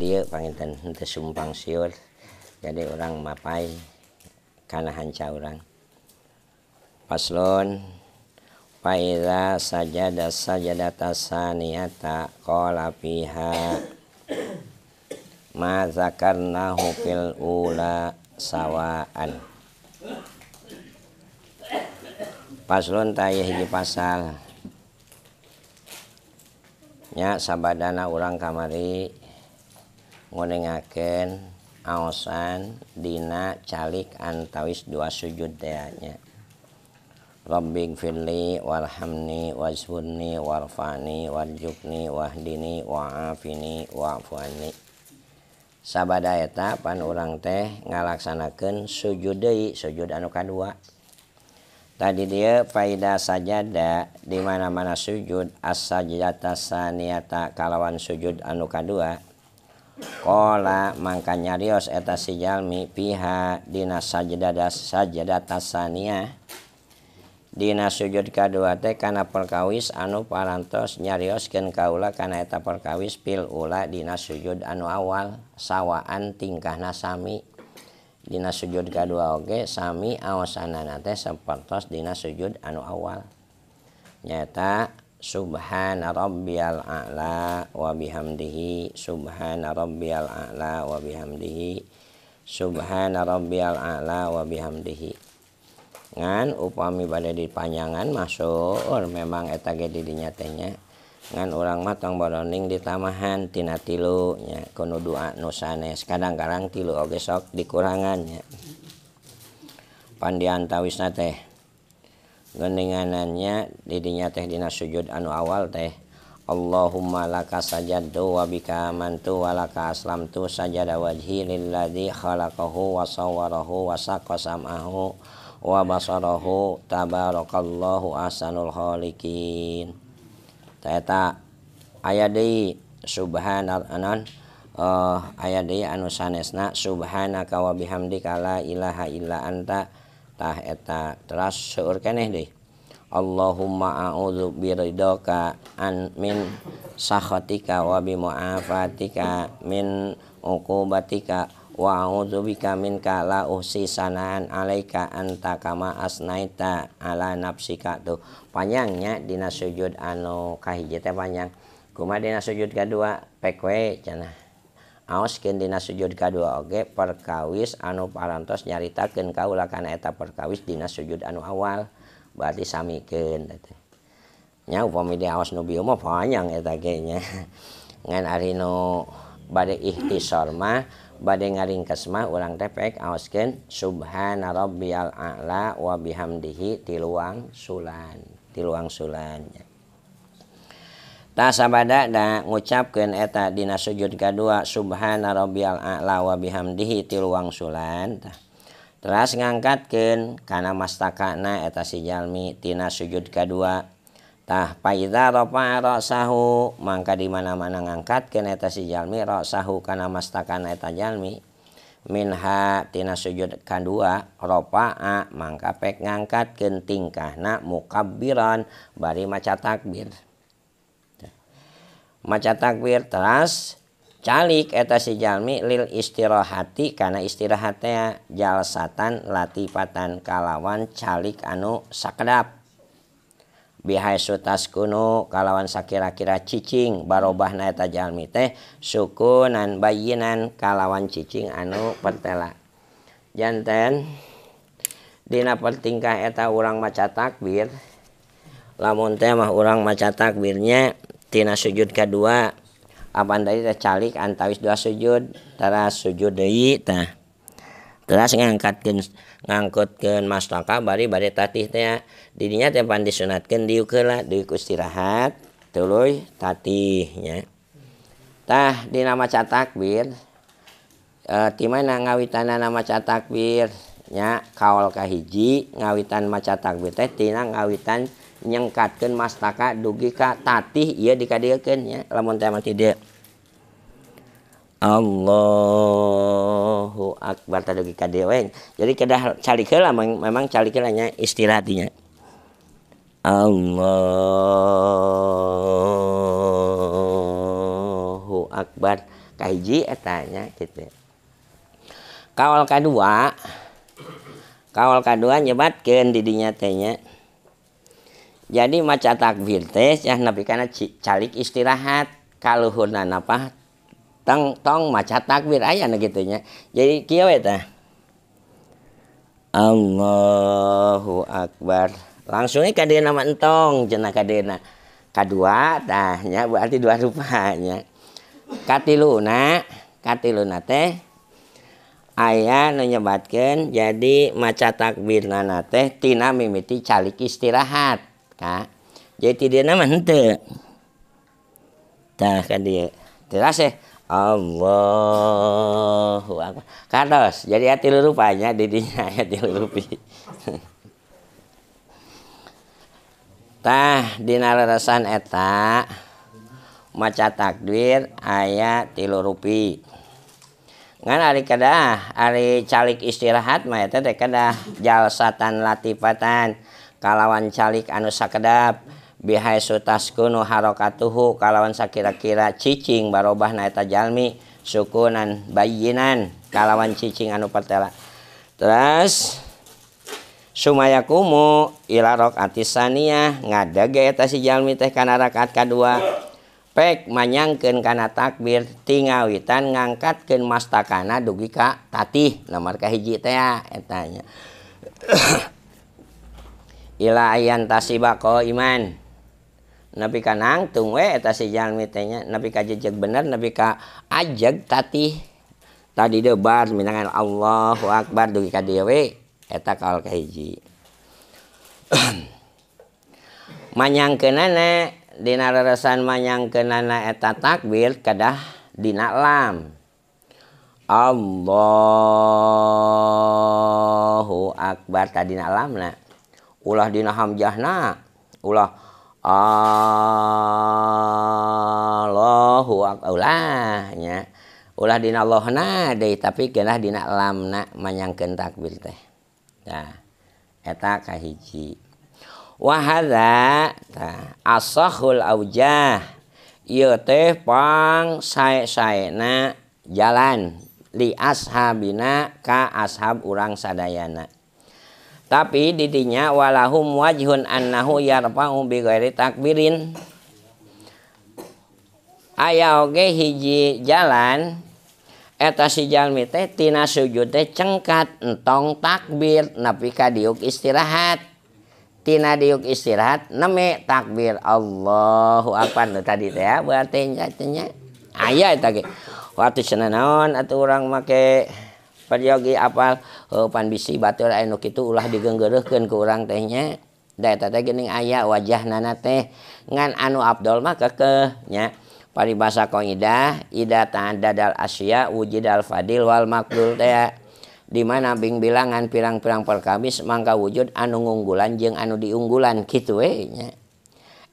Dieu panginten henteu sumpang siur, jadi urang mapai kana hanca urang. Paslon fa iza sajada sajadata saniyata qala fiha ma zakarnahu fil ula sawaan. Paslon tah ieu hiji pasal nya sabadana urang kamari nguningakeun aosan dina calik antawis dua sujud teh nya. Rabbighfirli warhamni wajburni warfa'ni warzuqni wahdini wa'afini wa'fu anni. Sabada eta pan urang teh ngalaksanakeun sujud deui, sujud anu kadua. Tadi dia faida sajada di mana-mana sujud as-sajdata saniyata kalawan sujud anu kadua. Qala mangka nyarios eta si jalmi piha dina sajdada sajdata saniyah dina sujud kadua teh kana perkawis anu parantos nyarioskeun kaula kana eta perkawis fil ula dina sujud anu awal sawaan tingkahna sami. Dina sujud kadua oge sami aosanana teh sapertos dina sujud anu awal. Nyaeta subhana rabbiyal a'la wa bihamdihi subhana rabbiyal a'la wa bihamdihi subhana rabbiyal a'la wa bihamdihi. Ngan upami bade dipanjangan mah seueur memang eta ge di dinya teh nya. Ngan urang mah tong boroning ditamahan tina tilu nya kudu doa nu sanes. Kadang-kadang tilu oge sok dikurangan nya. Pan diantawisna teh geuninganannya di dinya teh dina sujud anu awal teh Allahumma laka sajadtu wa bika amantu wa laka aslamtu sajada wajhi lilladzi khalaqahu wa sawwarahu wa saqqa sam'ahu wa basarahu tabarakallahu ahsanul khaliqin. Eta aya deui subhanallahi aya deui anu sanesna subhanaka wa bihamdika la ilaha illa anta. Tah eta teras seueur keneh deui Allahumma a'udzu biridhaka an min sakhatika wa bi mu'afatika min uqubatika wa a'udzu bika minka la uhsi sanaan alaika anta kama asnaita ala nafsika. Tuh panjangnya dina sujud anu kahiji teh panjang. Kumaha dina sujud kadua pek we cenah. Aoskeun dina sujud kadua oge perkawis anu parantos nyaritakeun kaula kana eta perkawis dina sujud anu awal berarti samikeun teh. Nya upami diaos nu bieu mah panjang eta ge nya. Ngan ari nu bade ikhtisar mah bade ngaringkes mah urang teh pek aoskeun subhana rabbiyal a'la wa bihamdihi tiluang sulan, tiluang sulan. Tah sabada da ngucapkeun eta dina sujud kadua subhana rabbiyal a'la wa bihamdihi tiluang sulan. Tah teras ngangkatkeun kana mastakana eta si jalmi tina sujud kadua. Tah paidza rafa'a ra'sahu mangka di mana-mana ngangkatkeun eta si jalmi ra'sahu kana mastakana eta jalmi minha tina sujud kadua rafa'a mangka pek ngangkatkeun tingkahna mukabbiran bari maca takbir. Maca takbir teras calik eta si jalmi lil istirahati kana istirahat teh jalsatan latifatan kalawan calik anu sakedap. Bihaisu taskunu kalawan sakira-kira cicing barobahna eta jalmi teh sukunan bayinan kalawan cicing anu pertela. Janten dina pertingkah eta urang maca takbir lamun teh mah urang maca takbirnya tina sujud kadua apan tadi teh calik antawis dua sujud teras sujud deui tah teras ngangkutkeun mastaka bari bade tatih teh di dinya teh pan disunatkeun diuk heula diuk istirahat tuluy tatih nya. Tah dina maca takbir ti mana ngawitanana maca takbir nya kaol kahiji ngawitan maca takbir teh tina ngawitan nyengkatkeun mastaka dugi ka tatih ieu dikadieukeun nya lamun teh mah ti dieu Allahu akbar tah dugi ka dieu we. Jadi kedah calik heula memang calik heula nya istirahatnya Allahu akbar. Kahiji eta nya kitu. Kaul kadua nyebatkeun di dinya teh nya. Jadi maca takbir teh nya nepi kana calik istirahat kaluhurna napah tong tong maca takbir aya nu kitu nya. Jadi kieu we tah. Allahu akbar. Langsungnya ka dieuna mah entong cenah ka dieuna. Kadua tah nya berarti dua rupa nya. Katiluna teh aya nu nyebatkeun jadi maca takbirna teh tina mimiti calik istirahat ka. Jadi ti dieuna mah henteu. Tah ka dieu. Teras teh Allahu akbar. Kados jadi aya tilu rupanya di dinya aya tilu rupi. Tah dina leresan eta maca takbir aya tilu rupi. Ngan ari kedah ari calik istirahat mah eta teh kedah jalsatan latifatan kalawan calik anu sakedap bihaisu taskunu harakatuhu kalawan sakira-kira cicing barobahna eta jalmi sukunan bayinan kalawan cicing anu pertela. Terus sumayakumu ila rakaati saniyah ngadeg eta si jalmi teh kana rakaat kadua pek manyangkeun kana takbir tingawitan ngangkatkeun mastakana dugi ka tatih nomor kahiji teh eta nya. Ila ayan tasiba iman nepi ka nangtung we eta si jalmi teh nya nepi ka jejeg bener nepi ka ajeg tatih tadi debar minangan Allahu akbar dugi ka dieu we eta kaul kahiji. Manyangkeunana dina reresan manyangkeunana eta takbir kedah dina lam. Allahu akbar tadina lamna. Ulah dina hamzahna, ulah Allahu akbar ulah nya. Ulah dina Allahna deui tapi kedah dina lamna manyangkeun takbir teh. Tah eta kahiji. Wa hadza tah asahul aujah ieu teh pang sae-saena jalan li ashabina ka ashab urang sadayana. Tapi didinya walahum wajhun annahu yarfa'u bi ghairi takbirin. Aya oge hiji jalan eta si jalmi teh tina sujud teh cengkat entong takbir nepi ka diuk istirahat. Tina diuk istirahat neme takbir Allahu akbar nu tadi teh ya berarti nya aya eta ge. Waktu cenah naon atuh urang make peryogi apal pan bisi batur aya nu kitu ulah digeunggeureuhkeun ku urang teh nya. Da eta teh geuning aya wajahna teh ngan anu abdol mah keukeuh nya. Paribasa qaidah ida ta'addadal asya wujidal fadil wal maqdul teh di mana bing bilangan pirang-pirang perkawis mangka wujud anu ngunggulan jeung anu diunggulan kitu we nya.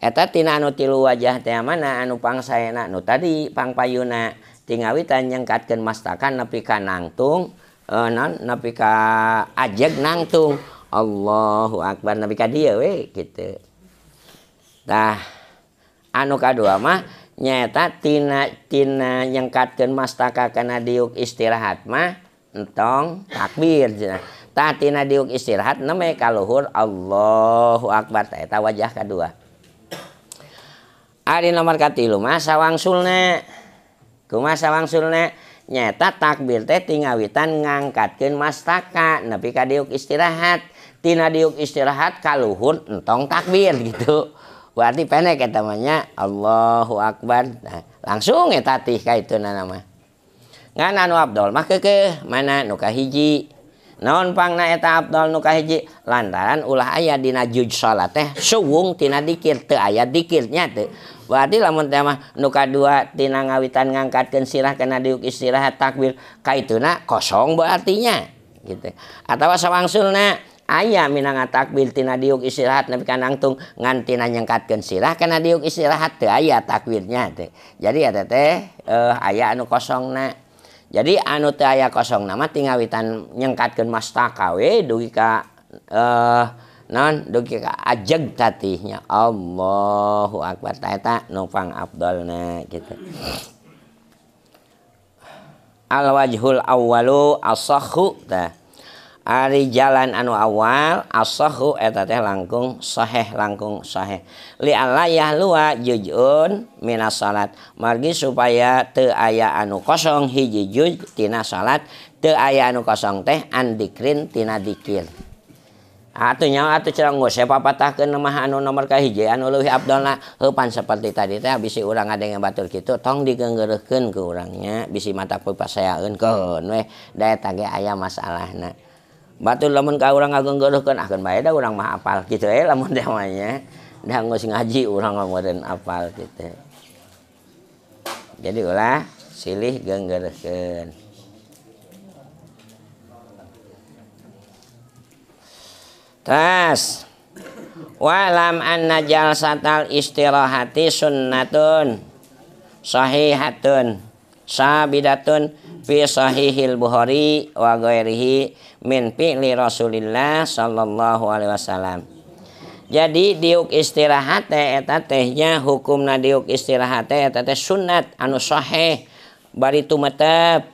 Eta tina anu tilu wajah teh mana anu pangsaena nu tadi pangpayuna tingawitan nyengkatkeun mastakan nepi ka nangtung non nepi ka ajeg nangtung Allahu akbar nepi ka dieu we kitu. Tah anu kadua mah nyaeta tina nyengkatkeun mastaka kana diuk istirahat mah entong takbir cenah. Tah tina diuk istirahat neme kaluhur Allahu akbar tah eta wajah kadua. Ari nomor katilu mah sawangsulna. Kumaha sawangsulna? Nyaeta takbir teh tingawitan ngangkatkeun mastaka nepi ka diuk istirahat. Tina diuk istirahat kaluhur entong takbir gitu. Berarti pendek eta mah nya Allahu akbar. Nah, langsung eta tih ka ituna mah. Ngan anu abdol mah keukeuh mana nu kahiji. Naon pangna eta abdol nu kahiji? Lantaran ulah aya dina juj salat teh suwung tina dikir teu aya dikirnya teu. Berarti lamun teh mah nu kadua tina ngawitan ngangkatkeun sirah kana diuk istirahat takbir ka ituna kosong berartinya gitu. Atawa sawangsulna aya minanga takbir tina diuk istirahat nepi ka nangtung ngan tina nyengkatkeun sirah kana diuk istirahat teu aya takbirnya teh. Jadi eta teh aya anu kosongna. Jadi anu teu aya kosongna mah tingawitan nyengkatkeun mastaka we dugi ka naon dugi ka ajeg tatihnya Allahu akbar ta eta nu pang afdolna kitu. Al wajhul awwalu asahhu tah. Ari jalan anu awal asahhu eta teh langkung sahih langkung sahih. Li alla yahlua juz'un minas salat. Margi supaya teu aya anu kosong hiji juz tina salat, teu aya anu kosong teh andikrin tina dikir. Atuh nyawa atuh cerang geus papatahkeun mah anu nomor kahiji anu leuwih afdolna heupan seperti tadi teh bisi urang ngadenge batur kitu tong digeunggeureuhkeun ku urangnya bisi mata pasayaeun keun weh da eta ge aya masalahna. Batur lamun ka urang ngageunggeureuhkeun ah keun bae da urang mah apal kitu we lamun teh mah nya. Da geus ngaji urang mah meureun apal kitu. Jadi ulah silih geunggeureuhkeun. Tas walam anna jalsatal istirahati sunnatun sahihatun sabidatun fi sahihil Bukhari wa ghairihi min fi'li Rasulillah sallallahu alaihi wasallam. Jadi diuk istirahat teh eta teh nya hukumna diuk istirahat teh eta teh sunat anu sahih bari tumetep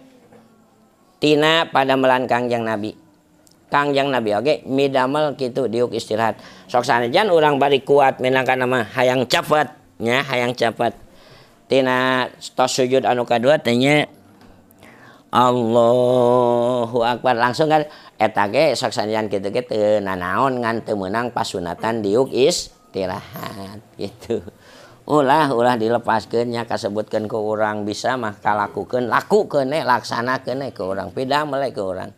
tina padamelan Kangjeng Nabi. Kangjeng Nabi oge midamel kitu diuk istirahat. Sok sanajan urang bari kuat minangka nama hayang cepet nya hayang cepet. Tina tos sujud anu kadua teh nya Allahu akbar langsung kan eta ge sok sanajan kitu ge teu nanaon ngan teu meunang pasunatan diuk istirahat gitu. Ulah ulah dilepaskeun nya kasebutkeun ku urang bisa mah kalakukeun lakukeun we laksanakeun we ku urang pidamel we ku urang.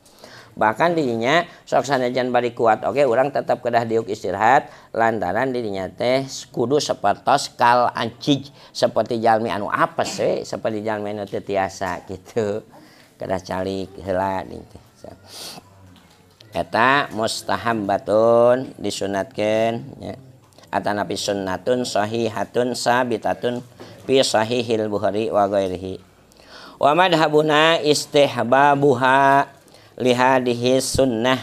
Bahkan dirinya sok sanajan bari kuat oke urang tetap kedah diuk istirahat lantaran dirinya teh kudu sapertos kal ancij seperti jalmi anu apes we seperti jalmi anu teu tiasa gitu kedah calik heula teh. Eta mustahabbatun disunatkeun nya atanapi sunnatun sahihatun sabitatun fi sahihil Bukhari wa ghairihi. Wa madhabuna istihbabuha lihadihi sunnah.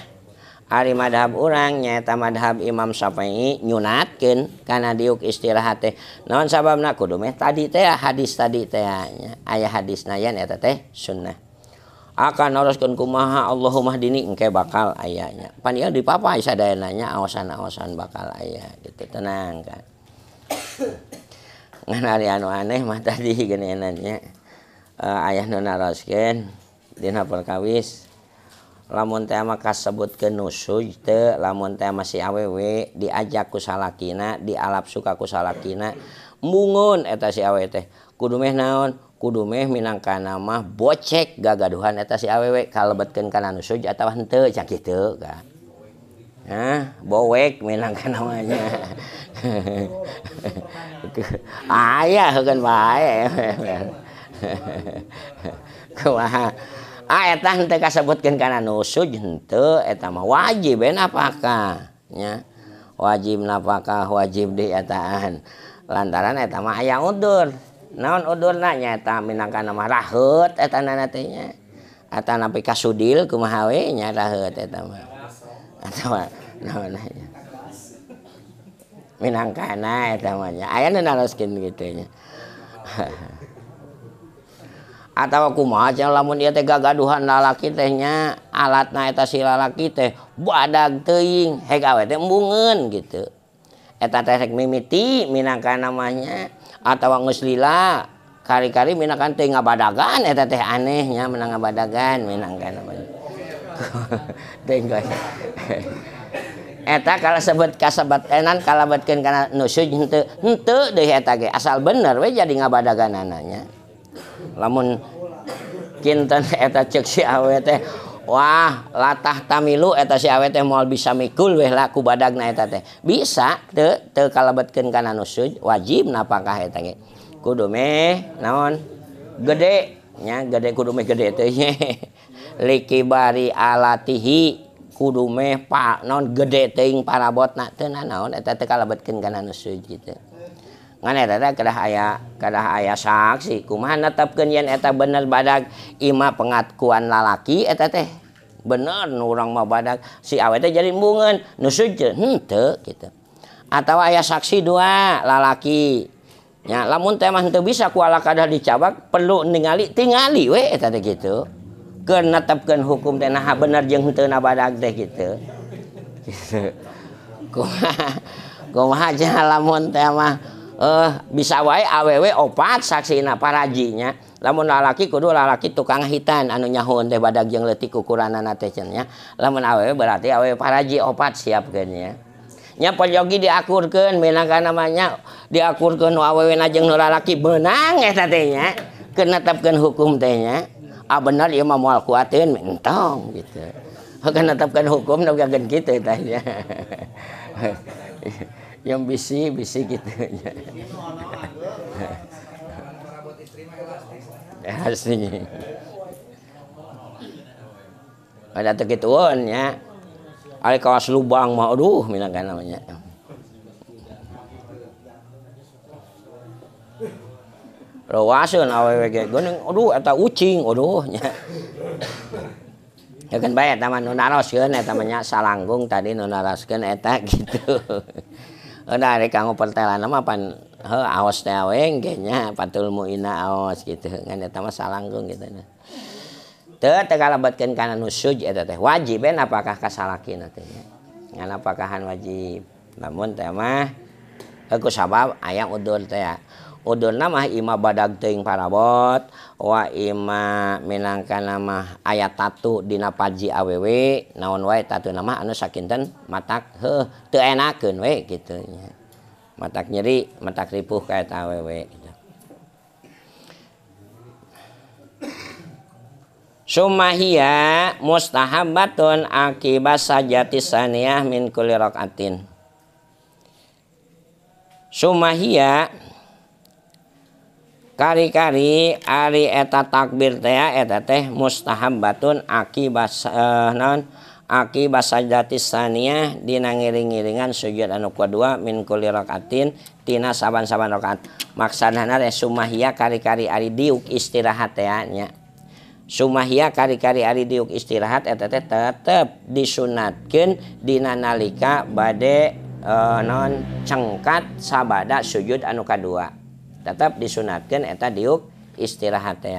Ari madhab urang nyaeta madhab Imam Syafi'i nyunatkeun kana diuk istirahat teh. Naon sababna kudu meh tadi teh hadis tadi teh nya aya hadisna yen eta teh sunnah. Akan naroskeun kumaha Allahumma hdini engke bakal aya nya. Pan ieu dipapay sadayana nya awasan-awasan bakal aya gitu tenang kan. Ngan ari anu aneh mah tadi geuningan nya. Aya nu naroskeun dina perkawis lamun teh mah kasebutkeun nusuj teu lamun teh masih awewe diajak ku salakina dialap suka ku salakina embungeun eta si awewe teh kudu meh naon kudu meh minangkana mah bocek gagaduhan eta si awewe kalebetkeun kana nusuj atawa henteu cak kitu ka. Hah bowek minangkana mah nya. Aya heukeun bae. Kumaha ah eta henteu kasebutkeun kana nusuj henteu eta mah wajib we napakah nya. Wajib napakah wajib dietaan lantaran eta mah aya udur. Naon udurna nya eta minangkana mah raheut eta nana teh nya. Atanapi kasudil kumaha we nya raheut eta mah. Atawa naon nya. Minangkana eta mah nya. Aya nu naroskeun kitu nya. Atawa kumaha cenah lamun ieu teh gagaduhan lalaki teh nya alatna eta si lalaki teh badag teuing heg awe teh embungeun gitu. Eta teh rek mimiti minangkana mah nya atawa geus lila kari-kari minangkan teh ngabadagan eta teh aneh nya menang ngabadagan minangkana mah. Teh eta kalau sebut kasebat enan kalebetkeun kana nusuj henteu henteu deui eta ge asal bener we jadi ngabadaganana nya. Lamun kinten eta ceuk si awe teh wah latah tamilu eta si awe teh moal bisa mikul weh lah ku badagna eta teh bisa teu teu kalebetkeun kana nusuj wajib napakah eta ge kudu meh naon gede nya gede kudu meh gede teh nya likibari alatihi kudu meh pa naon gede teuing parabotna teu nanaon eta teu kalebetkeun kana nusuj kitu. Ngan eta teh kedah aya saksi kumaha netepkeun yen eta bener badag ima pengakuan lalaki eta teh bener nu urang mah badag si awe teh jadi embungeun nusuj henteu kitu. Atawa aya saksi dua lalaki Nya lamun teh mah henteu bisa ku ala kadar dicabak perlu ningali tingali we eta teh kitu. Keur netepkeun hukum teh naha bener jeung henteu na badag teh kitu. Gitu. Kumaha kumaha cenah lamun teh mah bisa wae awewe opat saksina parajinya. Lamun lalaki kudu lalaki tukang hitan anu nyahoeun teh badag jeung leutik ukuranana teh cenah nya. Lamun awewe berarti awewe paraji opat siapkeun nya. Nya peryogi diakurkeun minangka namanya diakurkeun nu awewena jeung nu lalaki beunang eta teh nya. Keur netepkeun hukum teh nya. Ah bener ieu mah moal kuateun entong gitu. Keur netepkeun hukum nu gageun kitu tah nya. Yang bisi-bisi kitu nya. Asli. Ada teu kitueun nya. Ari kawas lubang mah aduh minangka namanya. Rawaseun awewe ge geuning aduh eta ucing aduh nya. Ya kan bae eta mah nu naroskeun eta mah nya salanggung tadi nu naroskeun eta kitu. Udah ari kanggo pertelana mah pan heuh aos teh we ge nya patul muina aos kitu ngan eta mah salanggung kitu nya. Teu teu kalebetkeun kana nu suj eta teh wajib apakah ka salakina teh nya. Ngan apakahan wajib. Lamun teh mah ku sabab aya udur teh. Udurna mah ima badag teuing parabot wa ima minangkana mah aya tatu dina paji awewe naon wae tatuna mah anu sakinten matak heuh teu enakeun we kitu nya. Matak nyeri, matak ripuh ka eta awewe gitu. Sumahia mustahabbatun akibas sajati saniyah min kulli rakaatin. Sumahia kari-kari ari eta takbir teh eta teh mustahabbatun akibas naon akibas sajati saniyah dina ngiring-ngiringan sujud anu kadua min kulli rakaatin tina saban-saban rakaat. Maksudna teh sumahia kari-kari ari diuk istirahat teh nya. Sumahia kari-kari ari diuk istirahat eta teh tetep disunatkeun dina nalika bade naon cengkat sabada sujud anu kadua. Tetep disunatkeun eta diuk istirahat teh.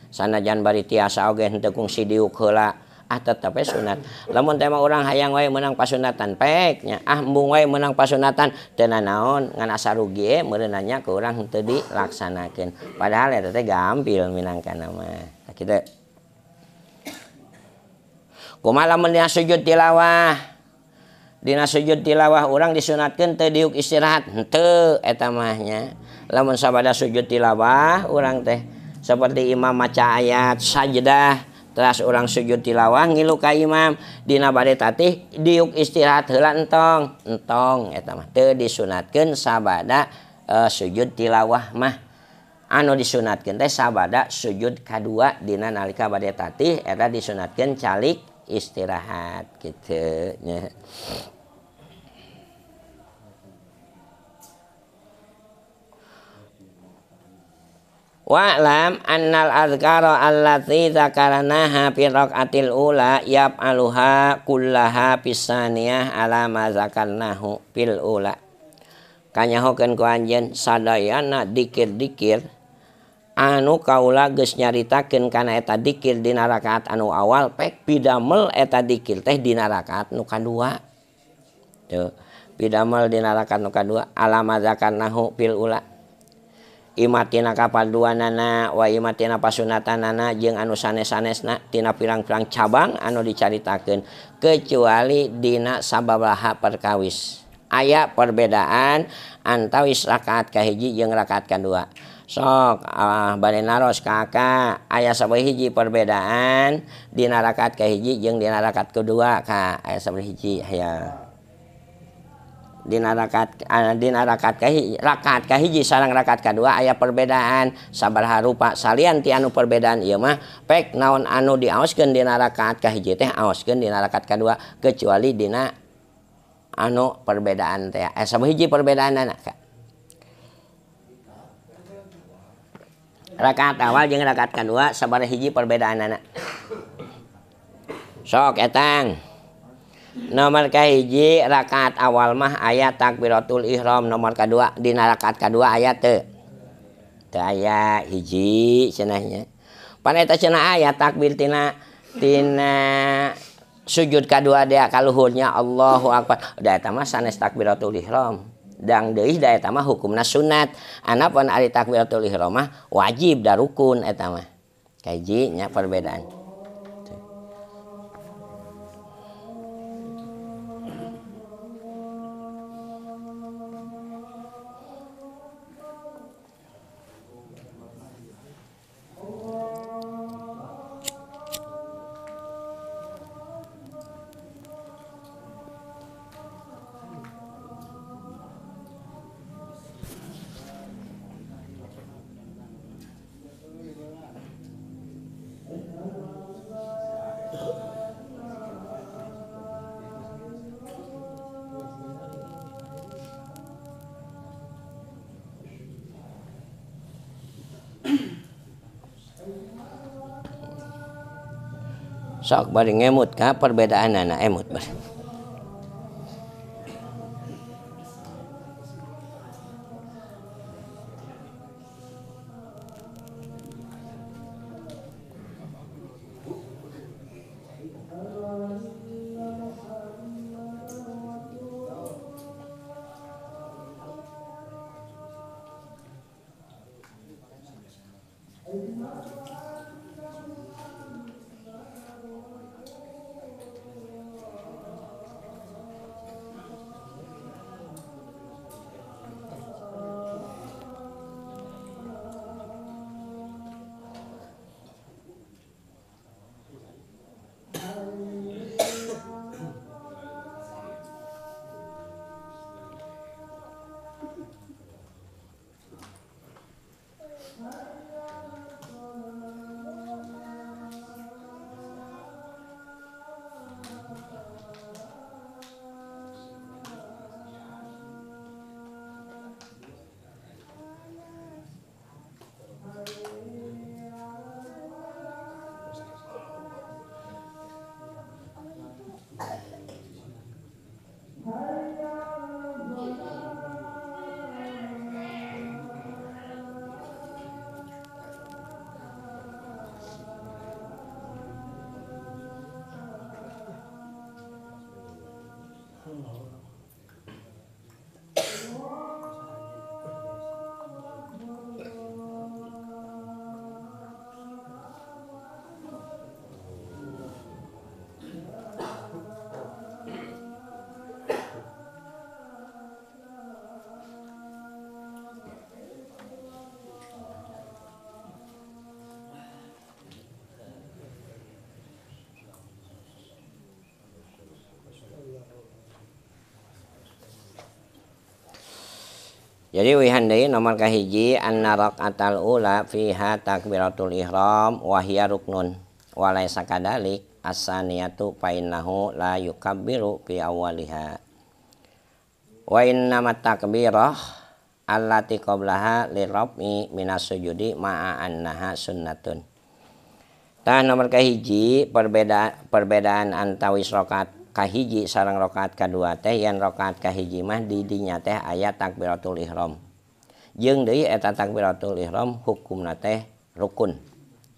Sanajan bari tiasa oge henteu kungsi diuk heula, ah tetep we sunat. Lamun teh mah urang hayang wae meunang pasunatan pek nya, ah embung wae meunang pasunatan teu nanaon ngan asa rugi meureun nya ku urang henteu dilaksanakeun. Padahal eta teh gampil minangkana mah. Kitu. Kumaha lamun dina sujud tilawah? Dina sujud tilawah urang disunatkeun teu diuk istirahat henteu eta mah nya. Lamun sabada sujud tilawah urang teh seperti imam maca ayat sajdah teras urang sujud tilawah ngilu ka imam dina bade tatih diuk istirahat heula entong entong eta mah teu disunatkeun sabada sujud tilawah mah. Anu disunatkeun teh sabada sujud kadua dina nalika bade tatih eta disunatkeun calik istirahat kitu nya. Wa'lam annal azkara allati dzakarnaha fi raqatil ula yaf'aluha kullaha fisaniyah ala ma zakarnahu fil ula. Kanyahokeun ku anjeun sadayana dikir-dikir anu kaula geus nyaritakeun kana eta dikir dina rakaat anu awal pek pidamel eta dikir teh dina rakaat nu kadua. Tuh, pidamel dina rakaat nu kadua ala ma zakarnahu fil ula. Imatina kaparduanana wa imatina pasunatanana jeung anu sanes-sanesna tina pirang-pirang cabang anu dicaritakeun kecuali dina sababaraha perkawis. Aya perbedaan antawis rakaat kahiji jeung rakaat kadua. Sok bade naros ka aka aya sabaraha hiji perbedaan dina rakaat kahiji jeung dina rakaat kedua ka aya sabaraha hiji aya. Dina rakaat kahiji, rakaat kahiji sareng rakaat kadua aya perbedaan sabaraha rupa salian ti anu perbedaan ieu mah pek naon anu diaoskeun dina rakaat kahiji teh aoskeun dina rakaat kadua kecuali dina anu perbedaan teh aya sabaraha hiji perbedaanna ka. Rakaat awal jeung rakaat kadua sabaraha hiji perbedaanna. Sok etang. Nomor kahiji rakaat awal mah aya takbiratul ihram, nomor kadua dina rakaat kadua aya teu. Teu aya hiji cenah nya. Pan eta cenah aya takbir tina sujud kadua dia kaluhurnya Allahu akbar. Da eta mah sanes takbiratul ihram. Dang deui da eta mah hukumna sunat. Anapun ari takbiratul ihram mah wajib da rukun eta mah. Kahiji nya perbedaan. Sok bari ngemut ka perbedaanana emut bari. Jadi wihan deui nomor kahiji anna raqatal ula fiha takbiratul ihram wa hiya ruknun wa laisa kadalik as-saniyatu fa innahu la yukabbiru fi awwaliha wa innamat takbirah allati qablaha liraf'i minas sujudi ma'a annaha sunnatun. Tah nomor kahiji perbedaan antawis rakaat kahiji sareng rakaat kadua teh yen rakaat kahiji mah di dinya teh aya takbiratul ihram. Jeung deui eta takbiratul ihram hukumna teh rukun.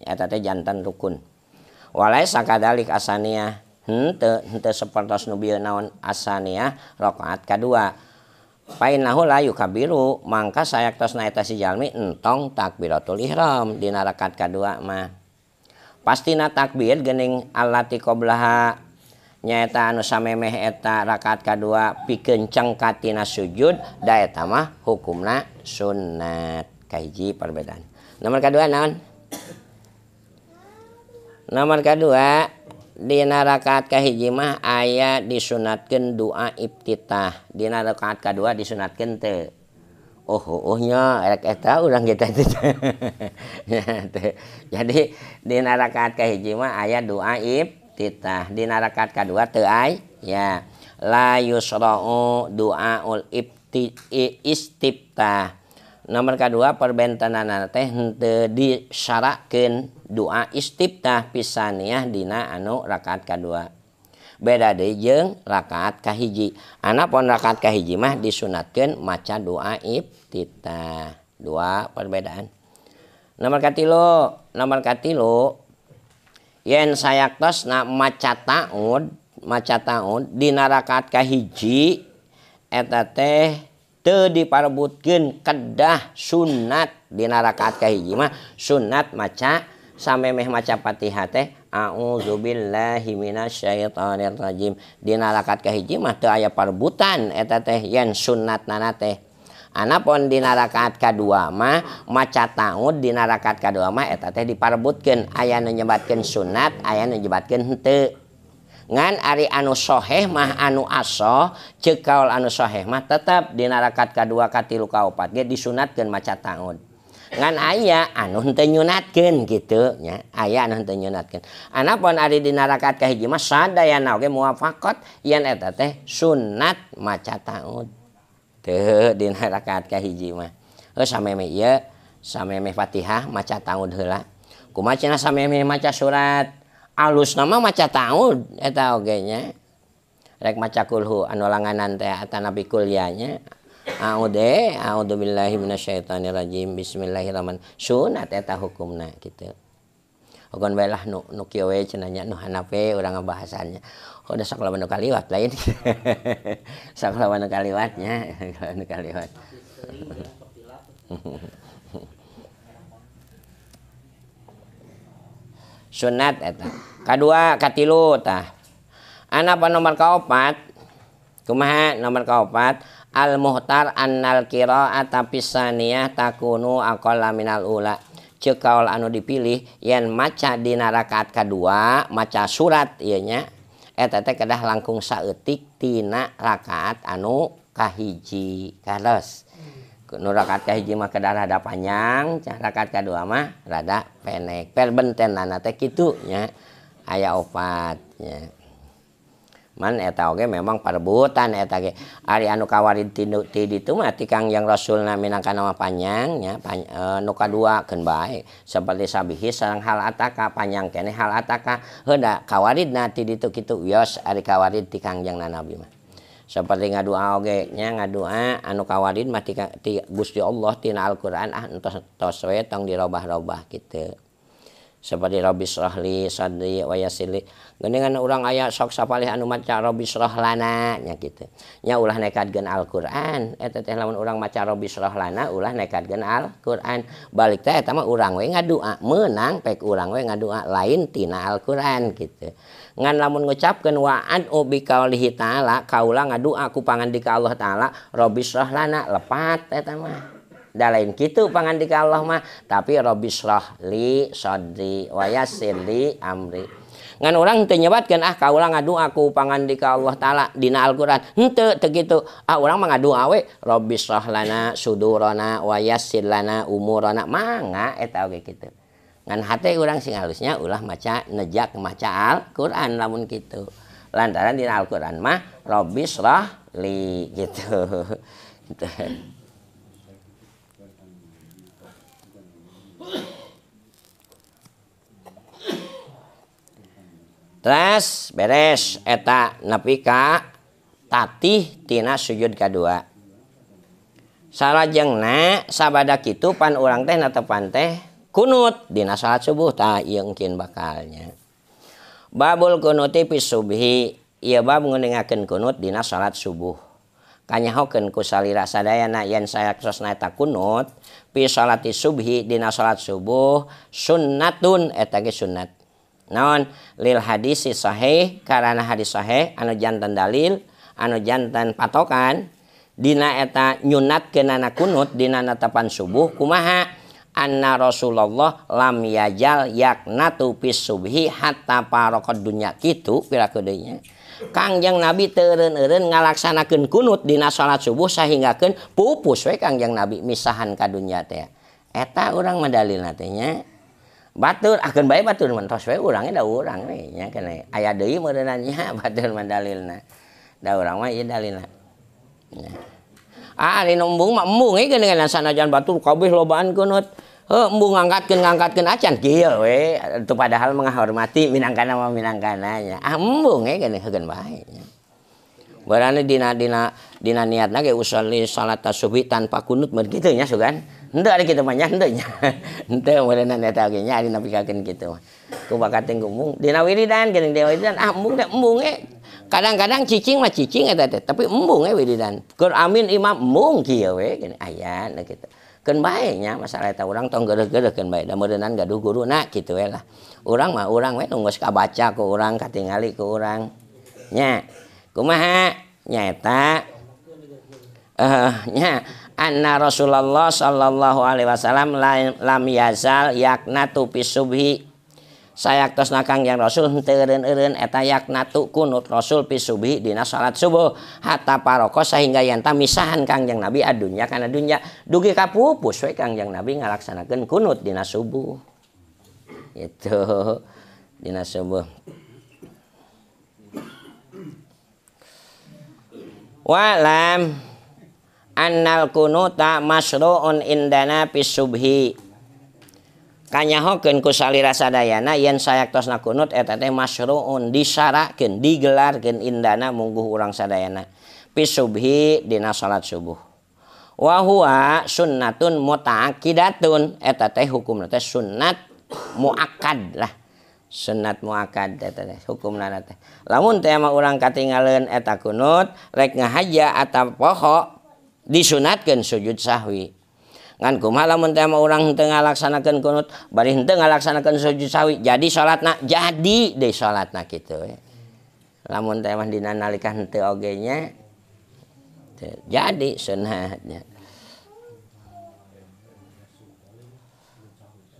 Eta teh jantan rukun. Walai sakadalik asaniyah henteu henteu sapertos nu bieu naon asaniyah rakaat kadua. Painahu la yukabiru mangka sayaktosna eta si jalmi entong takbiratul ihram dina rakaat kadua mah. Pastina takbir geuning allati qablaha nyaeta anu samemeh eta rakaat kadua pikeun cengkat tina sujud da eta mah hukumna sunat. Kahiji perbedaan. Nomor kadua naon? Nomor kadua dina rakaat kahiji mah aya disunatkeun doa iftitah. Dina rakaat kadua disunatkeun teu. Oh oh nya rek eta urang kita teh. Jadi dina rakaat kahiji mah aya doa iftitah. Dina rakaat kadua teu aya. Ya la yusra'u du'aul istiftah. Nomor kadua perbentenanana teh henteu disyaratkeun doa istiftah pisaniyah dina anu rakaat kadua. Beda deui jeung rakaat kahiji. Anapun rakaat kahiji mah disunatkeun maca doa iftitah. Dua perbedaan. Nomor katilu yen sayaktosna maca taud dina rakaat kahiji eta teh teu diparebutkeun kedah sunat dina rakaat kahiji mah sunat maca samemeh maca Fatihah teh a'udzubillahi minasyaitonirrajim. Dina rakaat kahiji mah teu aya parebutan eta teh yen sunatna teh. Anapun dina rakaat kadua mah maca taud dina rakaat kadua mah eta teh diparebutkeun, aya nu nyebatkeun sunat, aya nu nyebatkeun henteu. Ngan ari anu soheh mah anu asoh, ceuk kaul anu soheh mah tetep dina rakaat kadua katilu kaopat ge disunatkeun maca taud. Ngan aya anu henteu nyunatkeun kitu nya, aya anu henteu nyunatkeun. Anapun ari dina rakaat kahiji mah sadayana oge muwafaqat yen eta teh sunat maca taud. Teu dina rakaat kahiji mah. Heuh samemeh ieu, samemeh Fatihah maca taud heula. Kumaha cenah samemeh maca surat alusna mah maca taud eta oge nya. Rek maca kulhu anu langanan teh atanapi kuliah nya. A'udzubillahi minasyaitonirrajim. Bismillahirrahmanirrahim. Sunat eta hukumna kitu. Ogon bae lah nu kieu we cenah nya nu hanape urang ngabahasannya. Oh da sakola nu kaliwat lain. Sakola nu kaliwat nya, nu kaliwat. Sunat eta. Kadua, katilu tah. Anapa nomor kaopat? Kumaha nomor kaopat? Al muhtar annal qira'ata fisaniyah takunu aqalla minal ula. Ceuk kaul anu dipilih yen maca dina rakaat kadua, maca surat ieu nya eta teh kedah langkung saeutik tina rakaat anu kahiji. Kados nu rakaat kahiji mah kedah rada panjang, rakaat kadua mah rada pendek. Perbentenana teh kitu nya. Aya opat nya. Man eta oge memang parebutan eta ge. Ari anu kawarid ti ditu mah ti Kangjeng Rasulna minangkana mah panjang nya, nu kadua keun bae. Seperti sabihi sareng hal ataka panjang keneh hal ataka. Heuh da kawaridna ti ditu kitu wios ari kawarid ti Kangjeng Nabi mah. Seperti ngadua oge nya, ngadua anu kawarid mah ti Gusti Allah tina Al-Qur'an ah entos tos we tong dirobah-robah kitu. Seperti Rabbi shrahli sadri wa yassirli. Geuningan urang aya sok sapalih anu maca Rabbi shrah lana nya kitu. Nya ulah nekadkeun Al-Qur'an. Eta teh lamun urang maca Rabbi shrah lana ulah nekadkeun Al-Qur'an. Balik teh eta mah urang we ngadua, meunang pek urang we ngadua lain tina Al-Qur'an kitu. Ngan lamun ngucapkeun wa ad'u bi qaulihi ta'ala, kaula ngadua ku pangandika Allah Ta'ala Rabbi shrah lana lepat eta mah. Da lain kitu pangandika Allah mah, tapi Rabbi shrah li sadri wa yassir li amri. Ngan urang teu nyebatkeun ah kaula ngadua ku pangandika Allah Ta'ala dina Al-Qur'an. Henteu teu kitu. Ah urang mah ngadua we Rabbi shrah lana sudurana wa yassir lana umurana. Mangga eta oge kitu. Ngan hate urang sing halusnya ulah maca nejak maca Al-Qur'an lamun kitu. Lantaran dina Al-Qur'an mah Rabbi shrah li gitu. Terus beres eta nepi ka tatih tina sujud kadua. Salajengna sabada kitu pan urang teh netepan teh kunut dina salat subuh tah ieu engkin bakalnya. Babul kunuti fi subhi, ieu bab nguningakeun kunut dina salat subuh. Kanyahokeun ku salira sadayana yen sayaktosna eta kunut fi salati subhi dina salat subuh sunnatun eta ge sunat. Naon lil hadisi sahih karana hadis sahih anu jantan dalil anu jantan patokan dina eta nyunatkeunana kunut dina natapan subuh kumaha anna Rasulullah lam yajal yaknatu fis subhi hatta faraqad dunya kitu piraku deui nya. Kangjeng Nabi teu eureun-eureun ngalaksanakeun kunut dina salat subuh sahinggakeun pupus we Kangjeng Nabi misahan ka dunya teh. Eta urang mah dalilna teh nya. Batur akeun bae batur mah tos we urangnya da urang we nya keneh. Aya deui meureunna nya batur mah dalilna. Da urang mah ieu dalilna. Nya. Ah ari nu embung mah embung we geuningan sanajan batur kabeh lobaan kunut. Heuh embung ngangkatkeun acan kieu we teu padahal menghormati minangkana mah minangkana nya. Ah embung we geuning heukeun bae nya. Barane dina niatna ge usolli salat subuh tanpa kunut mah kitu nya sugan. Henteu ari kitu mah nya henteu nya. Henteu meureunna eta oge nya ari napikakeun kitu mah. Ku bakating embung dina wiridan geuning dina wiridan ah embung teh embung we. Kadang-kadang cicing mah cicing eta teh tapi embung we wiridan. Keur amin imam embung kieu we geuning aya nu kitu. Keun bae nya masalah eta urang tong geureuh-geureuh keun bae da meureunnan gaduh guruna kitu we lah. Urang mah urang we nu geus kabaca ku urang katingali ku urang. Nya kumaha nyaeta nya anna Rasulullah sallallahu alaihi wasallam lam yazal yaknatu fi subhi sayaktosna Kangjeng Rasul henteu eureun-eureun eta yaknatu kunut Rasul fi subhi dina salat subuh hatta paroko sahingga yanta misahan Kangjeng Nabi adunya kana dunya dugi ka pupus we Kangjeng Nabi ngalaksanakeun kunut dina subuh itu dina subuh. Wa'lam annal kunuta masru'un indana fis subhi kanyahokeun ku salira sadayana yen sayaktosna kunut eta teh masru'un disarakeun digelarkeun indana mungguh urang sadayana fis subhi dina salat subuh wa huwa sunnatun muta'akkidatun eta teh hukumna teh sunnat muakkad lah sunat muakkad eta teh hukumna teh lamun teh mah urang katingaleun eta kunut rek ngahaja atawa poho disunatkeun sujud sahwi ngan kumaha lamun teh mah urang henteu ngalaksanakeun kunut bari henteu ngalaksanakeun sujud sahwi jadi salatna jadi deui salatna kitu we lamun teh mah dina nalika henteu oge nya jadi sunatnya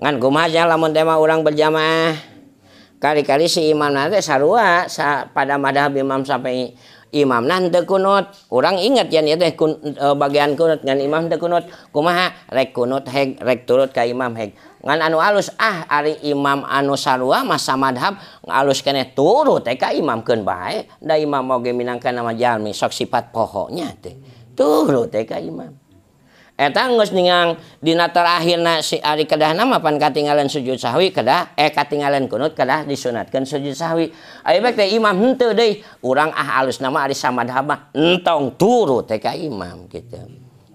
ngan kumaha nya lamun teh mah urang berjamaah kali-kali si imamna teh sarua pada madhab Imam Syafi'i imamna henteu kunut urang inget yen ieu teh bagian kunut ngan imam henteu kunut kumaha rek kunut heg rek turut ka imam heg ngan anu alus ah ari imam anu sarua mah samadhab alus keneh turut teh ka imam keun bae da imam oge minangka nama jalmi sok sifat pohonya teh turut teh ka imam eta geus ningang dina terakhirna si ari kedahna mah pan katinggalan sujud sahwi kedah katinggalan kunut kedah disunatkeun sujud sahwi aya bae teh imam henteu deui urang ah alusna mah ari samadhab mah entong turut teh ka imam kitu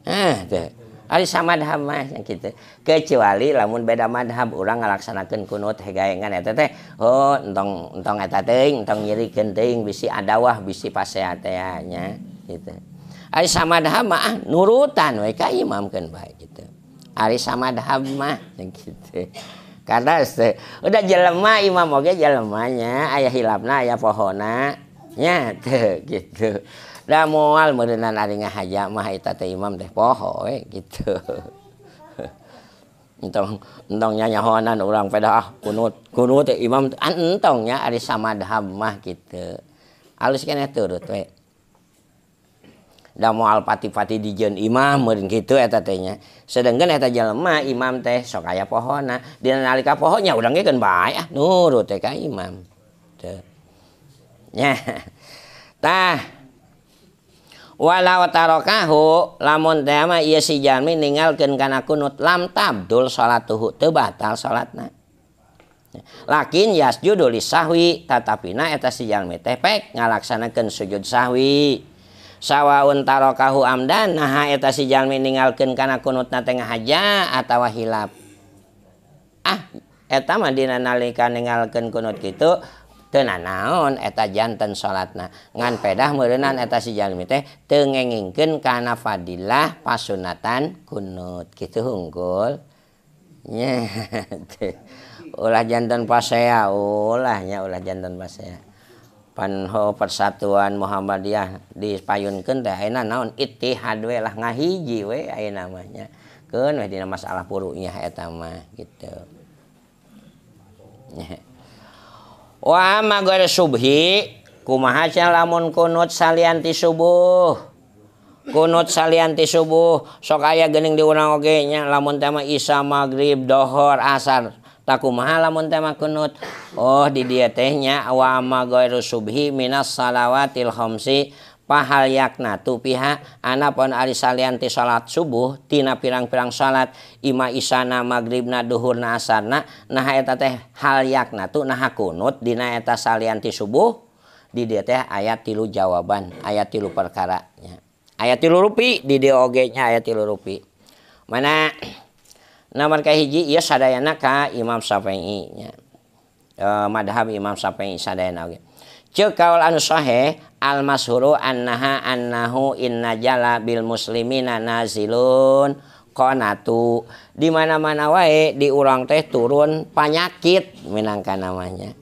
ah teh ari samadhab mah kitu kecuali lamun beda madhab urang ngalaksanakeun kunut hegaengan eta teh oh entong entong eta teuing entong nyirikeun teuing bisi adawah bisi pasea teh nya kitu ari samadhab mah nurutan we ka imam keun bae kitu. Ari samadhab mah kitu. Karena udah jelema imam oge jelemanya aya hilapna aya pohona nya teu kitu. Da moal meureunnan ari ngahaja mah eta teh imam teh poho we kitu. Entong entong nyanyahonan urang pedah ah kunut kunut teh imam entong nya ari samadhab mah kitu. Alus keneh turut we. Da moal pati-pati dijieun imam meureun kitu eta teh nya. Sedengkeun eta jelema imam teh sok aya pohona. Dina nalika pohonya urang ge keun bae ah nurut teh ka imam. Teu. Nya. Tah. Walau tarakahu lamun teh mah ieu si jalmi ninggalkeun kana kunut lam tabdul salatuhu teu batal salatna. Lakin yasjudu lisahwi tatapina eta si jalmi teh pek ngalaksanakeun sujud sahwi. Sawaun tarakahu amdan naha eta si jalmi ninggalkeun kana kunutna teh ngahaja atawa hilap. Ah eta mah dina nalika ninggalkeun kunut kitu teu nanaon eta janten salatna ngan pedah meureunan eta si jalmi teh teu ngengingkeun kana fadilah pasunatan kunut kitu hungkul nya. Ulah janten pasea ulah nya ulah janten pasea. Panho persatuan Muhammadiyah dipayunkeun teh ayeuna naon ittihad we lah ngahiji we ayeuna mah nya keun we dina masalah purunya eta mah kitu. Wa ma ghairu subhi kumaha cenah lamun kunut salian ti subuh kunut salian ti subuh sok aya geuning di urang oge nya lamun teh mah isya magrib dohor asar takumaha lamun teh mah kunut oh di dieu teh nya wa ma ghairu subhi minas salawatil khamsi pahal yaknatu piha anapun ari salian ti salat subuh tina pirang-pirang salat ima isana magribna duhurna asarna nah eta teh hal yaknatu nah kunut dina eta salian ti subuh di dieu teh aya 3 jawaban aya 3 perkara nya aya 3 rupi di dieu oge nya aya 3 rupi mana Nomor kahiji ieu sadayana ka Imam Syafi'i nya. Madhab Imam Syafi'i sadayana oge. Ceuk kaul anu sahih al masyhuru annaha annahu inna jala bil muslimina nazilun qanatu. Di mana-mana wae di urang teh turun panyakit minangka namanya.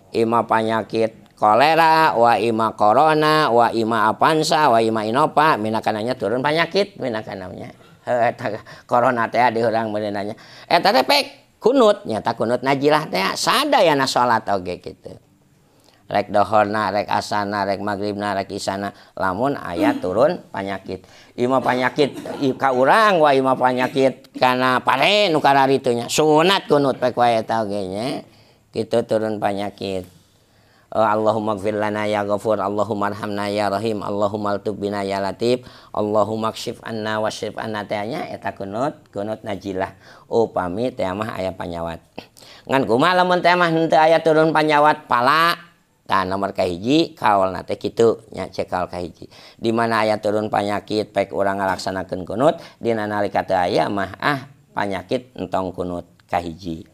Ima panyakit kolera, wa ima corona, wa ima apansa, wa ima inopa, minakananya turun penyakit minakananya. Eta corona teh di urang meureunanya. Eta teh pek kunut, nyata kunut najilah teh sadayana salat oge kitu. Rek dohorna, rek asana, rek magribna, rek isana, lamun aya turun penyakit. Ima penyakit ka urang wa ima penyakit kana pare nu kararitu nya. Sunat kunut pek wae eta oge nya. Kitu turun penyakit. Allahumma gfir lana ya ghafur, Allahumma arhamna ya rahim, Allahumma altub bina ya latif, Allahumma kshif anna washrif anna teh nya eta kunut, kunut najilah. Upami teh mah aya panyawat. Ngan kumaha lamun teh mah henteu aya turun panyawat pala. Tah nomor kahiji kaolna teh kitu nya cek kaol kahiji. Di mana aya turun panyakit pek urang ngalaksanakeun kunut, dina nalika teu aya mah ah panyakit entong kunut kahiji.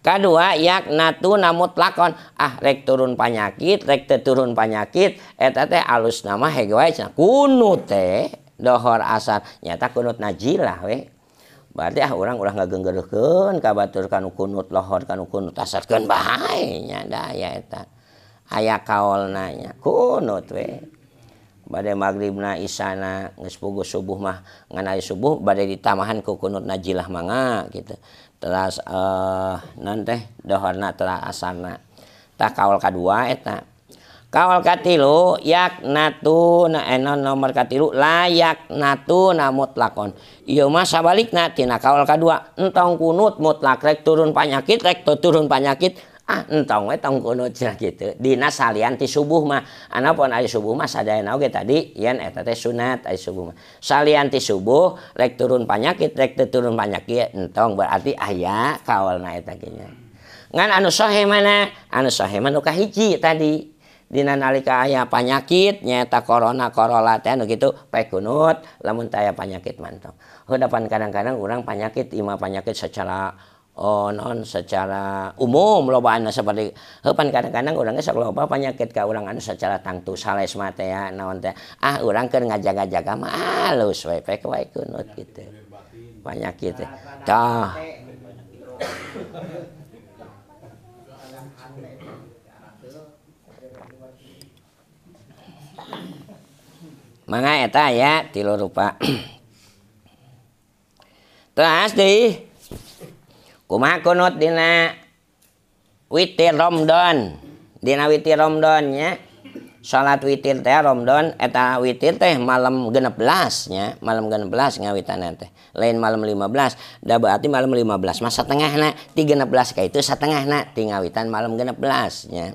Kadua yaknatu mutlakon ah rek turun panyakit rek teu turun panyakit eta teh alusna mah hege wae cenah kunut teh dohor asar nyata kunut najilah we. Berarti ah urang ulah ngageunggeureuhkeun ka batur kanu kunut lohor kanu kunut asar keun bae nya da aya eta. Aya kaolna nya kunut we. Bade magribna isana geus puguh subuh mah ngan aya subuh bade ditamahan ku kunut najilah mangga kitu. Teras non teh dohorna teras asarna. Tah kaol kadua eta. Kaol katilu yaknatu na nomor katilu layak natu na mutlakon. Ieu mah sabalikna tina kaol kadua entong kunut mutlak rek turun panyakit rek turun panyakit ah entong we tong kunut cenah kitu. Dina salian ti subuh mah anapun ari subuh mah sadayana oge tadi yen eta teh sunat ari subuh mah. Salian ti subuh rek turun panyakit rek teu turun panyakit entong berarti aya kaolna eta ge nya. Ngan anu sahih mana? Anu sahih mah nu kahiji tadi. Dina nalika aya panyakit nyaeta corona korola teh anu kitu pek kunut lamun teu aya panyakit mah entong. Heudapan kadang-kadang urang panyakit imah panyakit secara oh non secara umum lobaanna seperti heupan kadang-kadang urang ge sok loba panyakit ka urang anu secara tangtu salesma teh ya naon teh ah urang keur ngajaga-jaga mah alus we pek wae kunut kitu panyakit teh tah mangga eta aya tilu rupa. Teras deui kumaha kunut dina witir Ramadan. Dina witir Ramadan nya. Salat witir teh Ramadan eta witir teh malam 16 nya, malam 16 ngawitanna teh. Lain malam 15, da berarti malam 15 mah satengahna, ti 16 ka itu satengahna ti ngawitan malam 16 nya.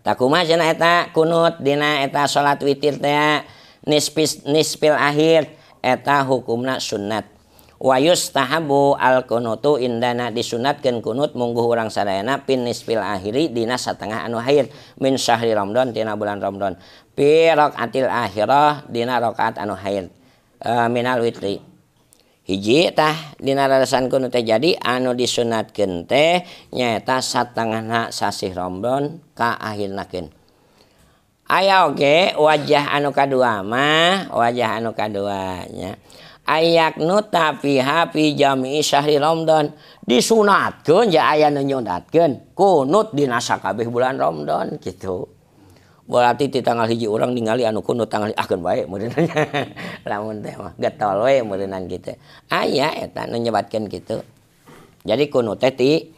Tah kumaha cenah eta kunut dina eta salat witir teh nisfil akhir eta hukumna sunat. Wa yustahabu al kunutu indana disunatkeun kunut mungguh urang sadayana pin nisfil akhiri dina satengah anu akhir min syahri Ramadan tina bulan Ramadan fi rakaatil akhirah dina rakaat anu akhir minal witri. Hiji tah dina rarasan kunut teh jadi anu disunatkeun teh nyaeta satengahna sasih Ramadan ka akhirnakeun. Aya oge wajah anu kadua mah wajah anu kadua nya ayak nuta fiha fi jami'i syahri Ramadan disunatkeun ja aya nu nyunatkeun kunut dina sakabeh bulan Ramadan kitu. Berarti ti tanggal hiji urang ningali anu kunut tanggal ah keun bae meureun lamun teh mah getol we meureunan kitu. Aya eta nu nyebatkeun kitu. Jadi kunut teh ti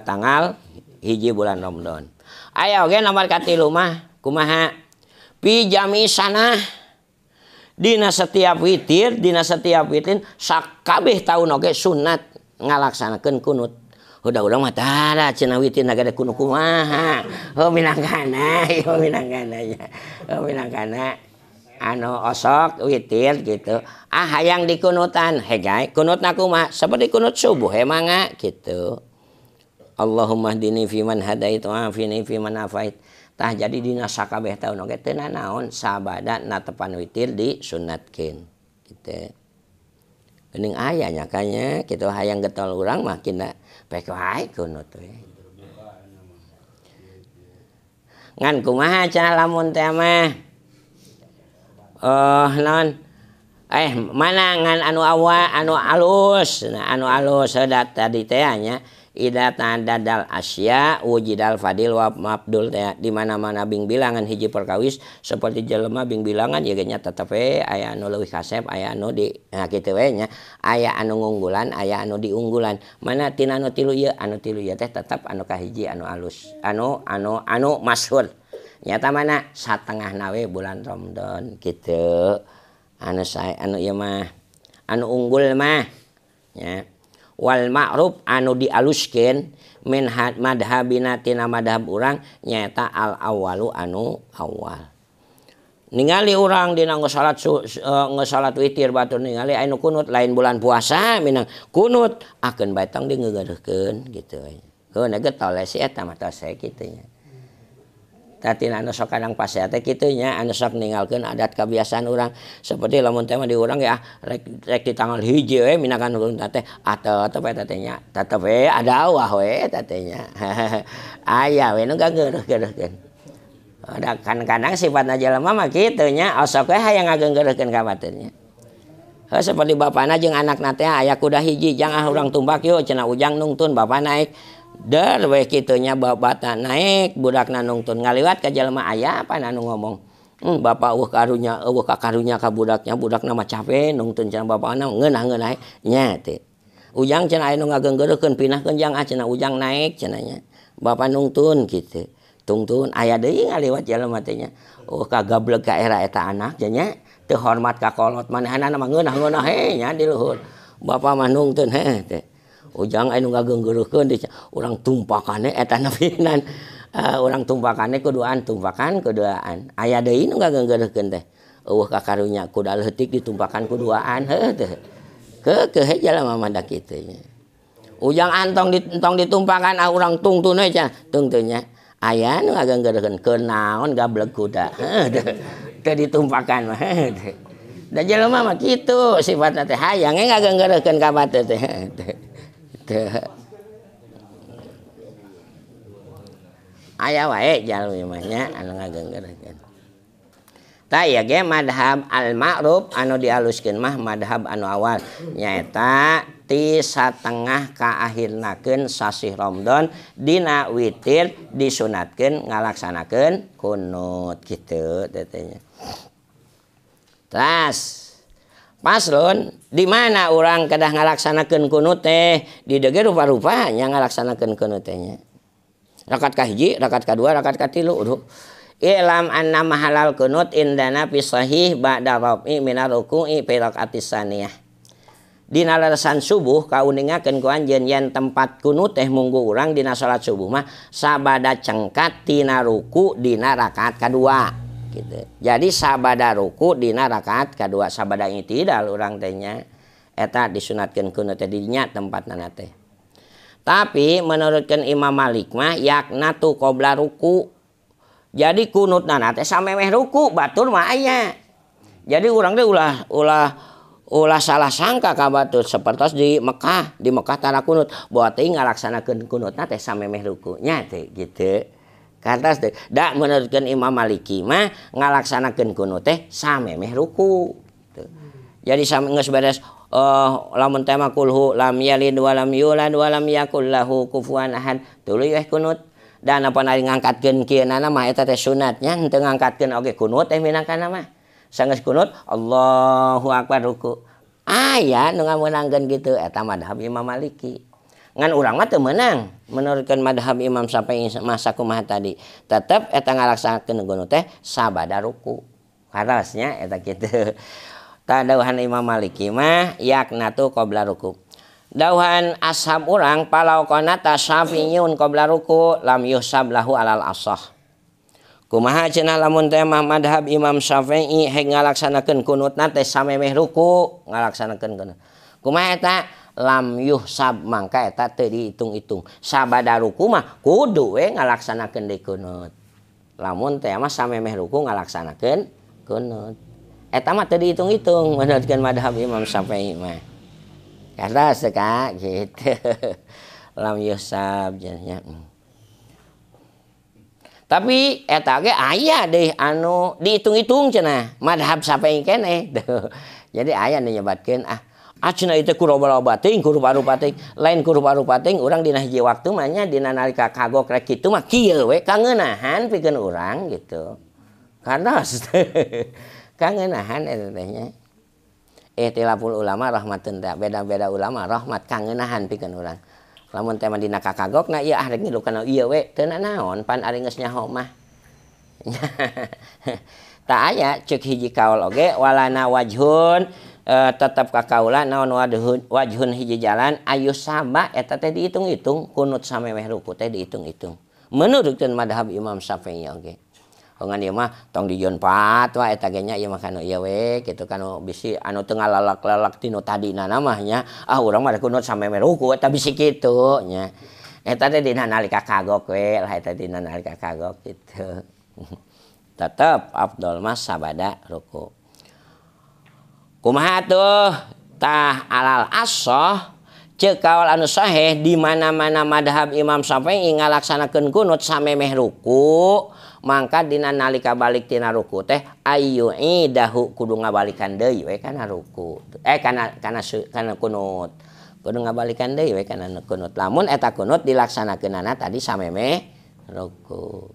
tanggal hiji bulan Ramadan. Aya oge nomor katilu mah kumaha fi jami'i sanah dina setiap witir, dina setiap witir sakabeh taun oge sunat ngalaksanakeun kunut. Udah urang mah tara cenah witir nagade kunut kumaha. Heuh minangkana, heuh minangkana nya. Heuh minangkana anu osok witir gitu. Ah hayang dikunutan, hegai kunutna kumaha? Seperti kunut subuh he mangga gitu. Allahumma hdini fiman hadait wa afini fiman afait. Tah jadi dina sakabeh taun oge teu nanaon sabada natepan witir disunatkeun gitu. Geuning aya nya kanya kitu hayang getol urang mah kina pek wae kunut we. Ngan kumaha cenah lamun teh mah naon mana ngan anu awa anu alus nah, anu alus sedat tadi teh nya ida tadadal asya wujidal fadil wa mabdul teh di mana-mana bing bilangan hiji perkawis seperti jelema bing bilangan ieu ge nya tetep we aya anu leuwih kasep aya anu di nah kitu we nya aya anu ngunggulan aya anu diunggulan mana tina anu tilu ieu teh tetep anu kahiji anu alus anu anu anu masyhur nyata mana satengahna we bulan Ramadan kitu anu sae anu ieu mah anu unggul mah nya wal ma'ruf anu dialuskeun min madhabina tina madhab urang nyaeta al awalu anu awal ningali urang dina geus salat geus salat witir batur ningali anu kunut lain bulan puasa minang kunut akeun bae tong digeugeuhkeun kitu heuh getol si eta mah tos kitu nya. Tatina anu sok kadang pasea teh kitu nya anu sok ninggalkeun adat kebiasaan urang seperti lamun teh mah di urang ya rek rek di tanggal hiji we minakan urang teh atau eta teh nya tetep we ada wah we eta teh nya aya we nu gageureuh-geureuhkeun ada kadang-kadang sifatna jelema mah kitu nya osok we hayang ngageunggeureuhkeun ka batur nya. Heuh seperti bapana jeung anakna teh aya kuda hiji jang ah urang tumbak yeuh cenah ujang nungtun bapa naik der we kitu nya bapana naik budakna nungtun ngaliwat ka jelema aya pan anu ngomong bapak eueuh karunya eueuh ka karunya ka budaknya budakna mah cape nungtun cenah bapana ngeunah-ngeunah nya teh ujang cenah aya nu ngageunggeureuhkeun pinahkeun jang ah cenah ujang naik cenah nya bapa nungtun kitu tungtun aya deui ngaliwat jelema teh nya eueuh kagableg ka era eta anak nya teu hormat ka kolot manehanana mah ngeunah-ngeunah he nya di luhur bapa mah nungtun heh teh ujang anu ngageunggeureuhkeun di urang tumpakane eta nepinan urang tumpakane kuduaan tumpakan kuduaan aya deui nu ngageunggeureuhkeun teh eueuh ka karunya kuda leutik ditumpakan kuduaan heuh teh keukeuh he jalma mah da kitu nya ujang antong entong ditumpakan ah urang tungtun we cenah tungtun nya aya nu ngageunggeureuhkeun kunaon gableg kuda heuh teh teu ditumpakan mah heuh teh da jelema mah kitu sifatna teh hayang ge ngageunggeureuhkeun ka batur teh teh aya wae jalmi mah nya anu ngageunggeureuhkeun. Tah ieu ge madhab al-ma'ruf anu dialuskeun mah madhab anu awal nyaeta ti satengah ka akhirnakeun sasih Ramadan dina witir disunatkeun ngalaksanakeun kunut kitu teh nya. Tas paslon di mana urang kedah ngalaksanakeun kunut teh di deui rupa-rupa nya ngalaksanakeun kunut teh nya. Rakaat kahiji, rakaat kadua, rakaat katilu. Aduh. I'lam anna mahalal kunut indana fi sahih ba'da raf'i minar ruku'i fi rakaatis saniyah. Dina leresan subuh kauningakeun ku anjeun yen tempat kunut teh munggu urang dina salat subuh mah sabada cengkat tina ruku dina rakaat kadua gitu. Jadi sabada ruku dina rakaat kadua sabada i'tidal urang teh nya eta disunatkeun kunut teh dinya tempatna teh. Tapi menurutkeun Imam Malik mah yakna tu qabla ruku. Jadi kunutna teh samemeh ruku batur mah aya. Jadi urang teh ulah ulah ulah salah sangka ka batur sapertos di Mekah tara kunut. Boa teh ngalaksanakeun kunutna teh samemeh ruku nya teh gitu. Kantas teh da menurutkeun Imam Maliki mah ngalaksanakeun kunut teh samemeh ruku. Tuh. Jadi geus beres lamun teh mah kulhu lam yalid wa lam yulad wa lam yakul lahu kufuwan ahad tuluy weh kunut. Dan apa nari ngangkatkeun kieunana mah eta teh sunatnya henteu ngangkatkeun oge kunut teh minangkana mah. Sanggeus kunut Allahu akbar ruku. Aya nu ngameunangkeun kitu eta madhab Imam Maliki. Ngan urang mah teu meunang menurutkeun madhab Imam Syafi'i mah sakumaha tadi. Tetep eta ngalaksanakeun kunut teh sabada ruku. Harasnya eta kitu. Tah dawuhan Imam Maliki mah yaknatu qabla ruku. Dawuhan ashab urang palau qanata Syafi'iyun qabla ruku lam yuhsab lahu alal asah. Kumaha cenah lamun teh mah madhab Imam Syafi'i hek ngalaksanakeun kunutna teh samemeh ruku ngalaksanakeun kunut. Kumaha eta lam yuhsab mangka eta teu diitung-itung. Sabada ruku mah kudu we ngalaksanakeun deui kunut. Lamun teh mah samemeh ruku ngalaksanakeun kunut. Eta mah teu diitung-itung menurutkeun madhab Imam Syafi'i mah. Kata seka gitu. Lam yuhsab nya. Tapi eta ge aya deui anu dihitung-hitung cenah madhab Syafi'i keneh. Jadi aya nu nyebatkeun ah cenah ieu teh ku loba-loba teuing ku rupa-rupa teuing. Lain ku rupa-rupa teuing urang dina hiji waktu mah nya dina nalika kagok rek kitu mah kieu we kangeunahan pikeun urang gitu. Kartos kangeunahan eta teh nya. Ikhtilaful ulama rahmatun teh beda-beda ulama rahmat kangeunahan pikeun urang. Lamun teh mah dina kakagokna ieu ah rek ngilu kana ieu we teu nanaon pan ari geus nyaho mah. Tah aya ceuk hiji kaul oge walana wajhun tetep ka kaula naon wajhun hiji jalan ayu saba eta teh dihitung-hitung kunut samemeh ruku teh dihitung-hitung. Menurutkeun madhab Imam Syafi'i oge. Ngan ieu mah tong dijieun fatwa eta ge nya ieu mah kanu ieu we kitu kanu bisi anu teu ngalalak-lalak tinu tadina mah nya ah urang mah kunut samemeh ruku eta bisi kitu nya. Eta teh dina nalika kagok we lah eta dina nalika kagok kitu. Tetep afdol mah sabada ruku. Kumaha tuh tah alal asoh ceuk kaul anu sahih di mana-mana madhab Imam Syafi'i ngalaksanakeun kunut samemeh ruku mangka dina nalika balik tina ruku teh ayyu'idahu kudu ngabalikan deui we kana ruku kana kana kana kunut kudu ngabalikan deui we kana kunut lamun eta kunut dilaksanakeunana tadi samemeh ruku.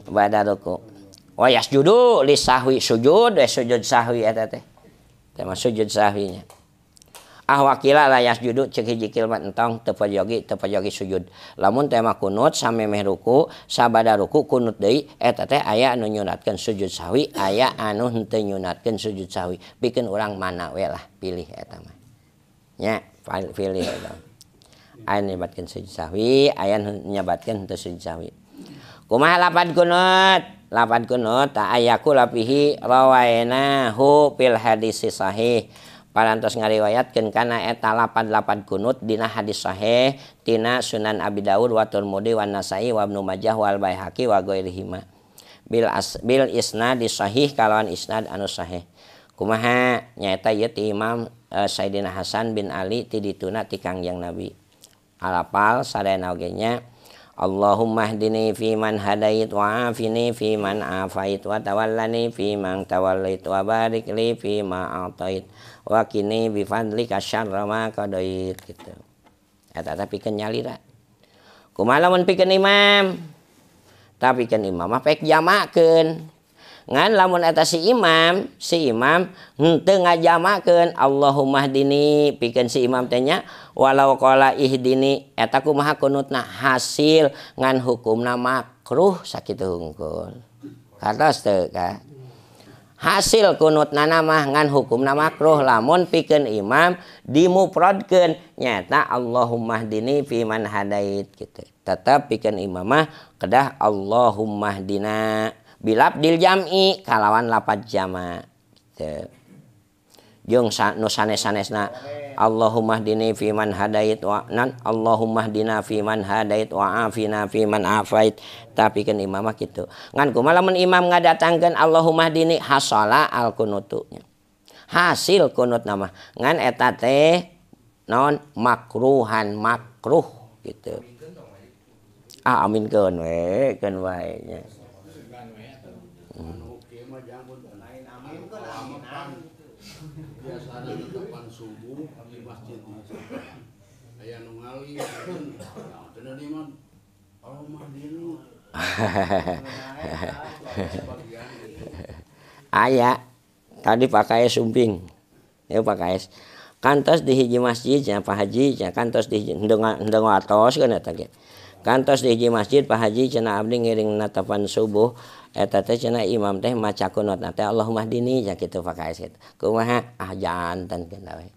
Bada ruku wa yasjudu lisahwi sujud we sujud sahwi eta teh teh mah sujud sahwinya. Ah wakila la yasjudu ceuk hiji kilmat entong teu pajogi sujud. Lamun teh mah kunut samemeh ruku sabada ruku kunut deui eta teh aya anu nyunatkeun sujud sahwi aya anu henteu nyunatkeun sujud sahwi. Pikeun urang mana we lah pilih eta mah. Nya pilih eta. Aya nyebatkeun sujud sahwi aya nu nyebatkeun henteu sujud sahwi. Kumaha lapad kunut? Lapad kunut ta aya ku lapihi rawainahu fil hadis sahih. Parantos ngariwayatkeun kana eta lapad-lapad kunut dina hadis sahih tina Sunan Abi Daud wa Tirmidzi wa Nasai wa Ibnu Majah wal Baihaqi wa ghairihima bil isnad sahih kalawan isnad anu sahih. Kumaha nyaeta ieu ti Imam Sayyidina Hasan bin Ali ti dituna ti Kangjeng Nabi. Alapal sadayana oge nya Allahumma hdini fi man hadait wa afini fi man afait wa tawallani fi man tawallait wa barik li fi ma atait wa qini bi fadlika syarra ma qadait gitu. Eta teh pikeun nyalira. Kumaha lamun pikeun imam? Tapi pikeun imam mah pek jamakeun. Ngan lamun eta si imam henteu ngajamakeun Allahumma hdini pikeun si imam teh nya walau qala ihdini eta kumaha kunutna hasil ngan hukumna makruh sakitu hungkul. Katos teu ka? Hasil kunutna mah ngan hukumna makruh lamun pikeun imam dimufradkeun nyaeta Allahumma hdini fi man hadait kitu. Tetep pikeun imam mah kedah Allahumma hdina bilabdil jam'i kalawan lapad jama gitu. Jeung nu sanes-sanesna Allahumma hdini fi man hadait wa nan Allahumma hdina fi man hadait wa afina fi man afait tapi kan imam mah kitu. Ngan kumaha lamun imam ngadatangkeun Allahumma hdini hasala al kunutu. Hasil kunut mah ngan eta teh naon makruhan makruh gitu. Ah aminkeun we keun wae nya. Biasana depan subuh di masjid aya nu ngali cenah di mah Allahumma hdini. Aya tadi pakai sumping ya pakai kantos di hiji masjid nya Pak Haji nya kantos di hiji henteu atos kan eta ge kantos di hiji masjid Pak Haji cenah abdi ngiring natapan subuh eta teh cenah imam teh maca kunut teh Allahumma hdini nya kitu pakai kitu kumaha ah jantan keun we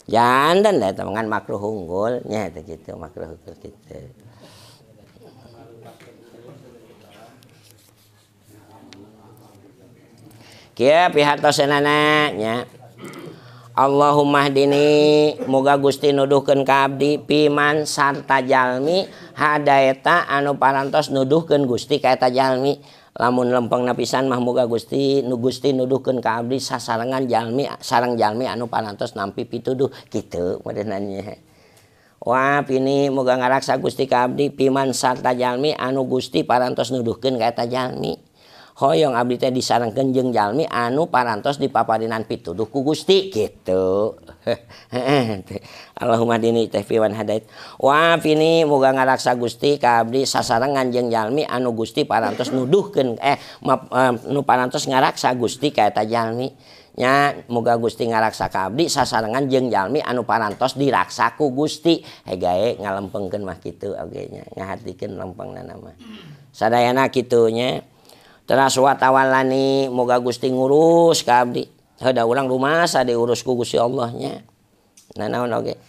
jantan da eta ngan makruh unggul nya eta kitu makruh unggul kitu. Kieu pihartoseunana nya Allahumma hdini muga Gusti nuduhkeun ka abdi piman sarta jalmi hadaeta anu parantos nuduhkeun Gusti ka eta jalmi. Lamun lempengna pisan mah muga Gusti nu Gusti nuduhkeun ka abdi sasarengan jalmi sareng jalmi anu parantos nampi pituduh kitu meureunna nya. Wa pini muga ngaraksa Gusti ka abdi piman sarta jalmi anu Gusti parantos nuduhkeun ka eta jalmi. Hoyong abdi teh disarengkeun jeung jalmi anu parantos dipaparinan pituduh ku Gusti kitu. Allahumma dini teh piwan hadait. Wa pini muga ngaraksa Gusti ka abdi sasarengan jeung jalmi anu Gusti parantos nuduhkeun nu parantos ngaraksa Gusti ka eta jalmi. Nya muga Gusti ngaraksa ka abdi sasarengan jeung jalmi anu parantos diraksa ku Gusti. Hegae ngalempengkeun mah kitu oge nya, ngahatikeun lempengna mah. Sadayana kitu nya. Teras wa tawallani muga Gusti ngurus ka abdi. Heuda urang rumasa diurus ku Gusti Allah nya. Nah naon oge.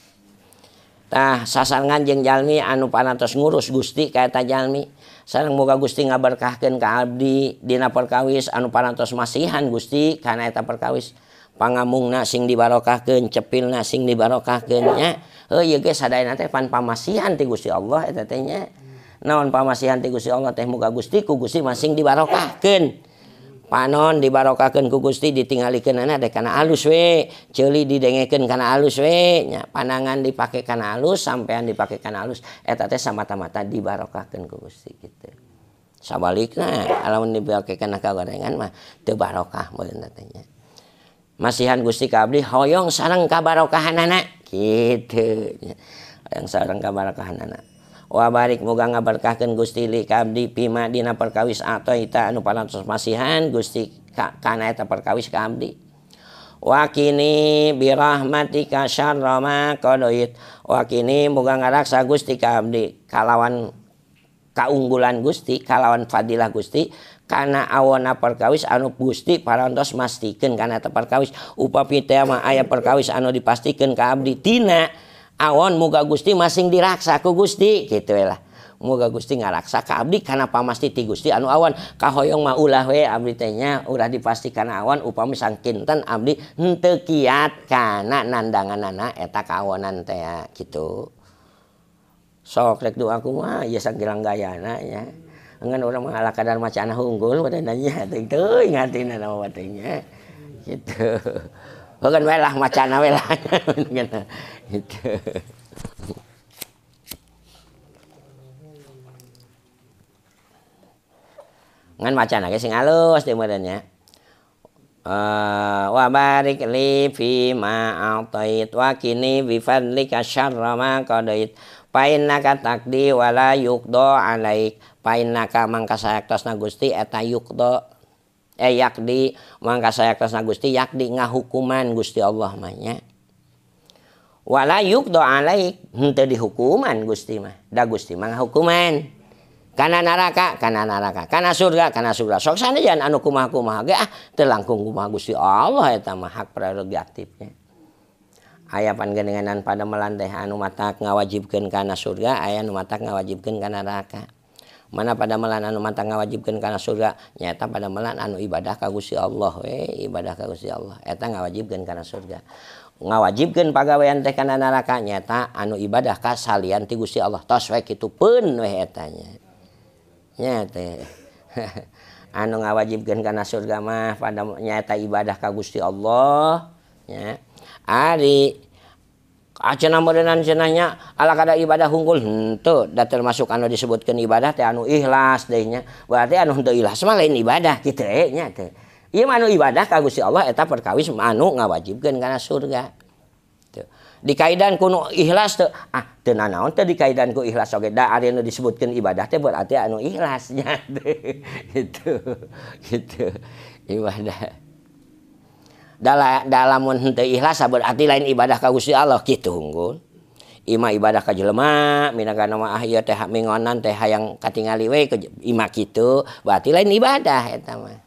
Tah sasarengan jeung jalmi anu parantos ngurus Gusti ka eta jalmi. Sareng muga Gusti ngaberkahkeun ka abdi dina perkawis anu parantos masihan Gusti kana eta perkawis. Pangamungna sing dibarokahkeun, cepilna sing dibarokahkeun nya. Heuh ieu ge sadayana teh pan pamasihan ti Gusti Allah eta teh nya. Naon pamasihan ti Gusti Allah teh muga Gusti ku Gusti masing dibarokahkeun. Panon dibarokahkeun ku Gusti ditingalikeunana teh kana alus we, ceuli didengekeun kana alus we nya, panangan dipake kana alus, sampean dipake kana alus, eta teh samata-mata dibarokahkeun ku Gusti kitu. Sabalikna lamun dipake kana kagorengan mah teu barokah meureun teh nya. Masihan Gusti ka abdi hoyong sareng kabarokahanana kitu nya. Hoyong sareng kabarokahanana. Wa barik muga ngaberkahkeun Gusti li ka abdi pima dina perkawis atoita anu parantos masihan Gusti kana eta perkawis ka abdi. Wa kini birahmatika syarra ma qadait. Wa kini muga ngaraksa Gusti ka abdi kalawan kaunggulan Gusti, kalawan fadilah Gusti kana awona perkawis anu Gusti parantos mastikeun kana eta perkawis. Upami teh mah aya perkawis anu dipastikeun ka abdi tina awon muga Gusti masing diraksa ku Gusti kitu we lah. Muga Gusti ngaraksa ka abdi kana pamasti ti Gusti anu awan. Kahoyong mah ulah we abdi teh nya ulah dipasti kana awan upami sangkinten abdi henteu kiat kana nandanganana eta kaawonan teh kitu. Sok rek doa kumaha ieu sagilang gayana nya. Ngan urang mah ala kadar macana unggul badanna nya teuing teuing hatina mah teh nya. Kitu. Bukan we lah macana we lah gitu. Ngan macana ge sing alus teh meureun nya. Wa barik li fi ma a'tait wa kini bi fadlika syarra ma qadait. Fa innaka taqdi wa la yuqda alaik. Fa innaka mangka sayaktosna Gusti eta yuqda yakdi mangka sayaktosna Gusti yakdi ngahukuman Gusti Allah mah nya. Wala yuqda alaik henteu dihukuman Gusti mah. Da Gusti mah ngahukuman. Kana neraka, kana neraka, kana surga, kana surga. Sok sanajan anu kumaha-kumaha ge ah teu langkung kumaha Gusti Allah eta mah hak prerogatifnya. Aya pangenenganan padamelan teh anu matak ngawajibkeun kana surga, aya anu matak ngawajibkeun kana neraka. Mana padamelan anu matak ngawajibkeun kana surga nyaeta padamelan anu ibadah ka Gusti Allah we, ibadah ka Gusti Allah eta ngawajibkeun kana surga. Ngawajibkeun pagawean teh kana neraka nyaeta anu ibadah ka salian ti Gusti Allah. Tos we kitu peun we eta nya. Nya teh anu ngawajibkeun kana surga mah pada nyaeta ibadah ka Gusti Allah nya. Ari acenah meureunnan cenahnya ala kada ibadah unggul henteu da termasuk anu disebutkeun ibadah teh anu ikhlas deui nya. Berarti anu henteu ikhlas mah lain ibadah kitu we nya teh. Ieu mah anu ibadah ka Gusti Allah eta perkawis anu ngawajibkeun kana surga. Teu dikaidan ku nu ikhlas teu ah teu nanaon teu dikaidan ku ikhlas oge da ari anu disebutkeun ibadah teh berarti anu ikhlas nya teh. Gitu. Gitu ibadah. Dalamun henteu ikhlas berarti lain ibadah ka Gusti Allah kitu unggul. Ima ibadah ka jelema minangka mah ah ieu teh mingonan teh hayang katingali we ima kitu berarti lain ibadah eta mah.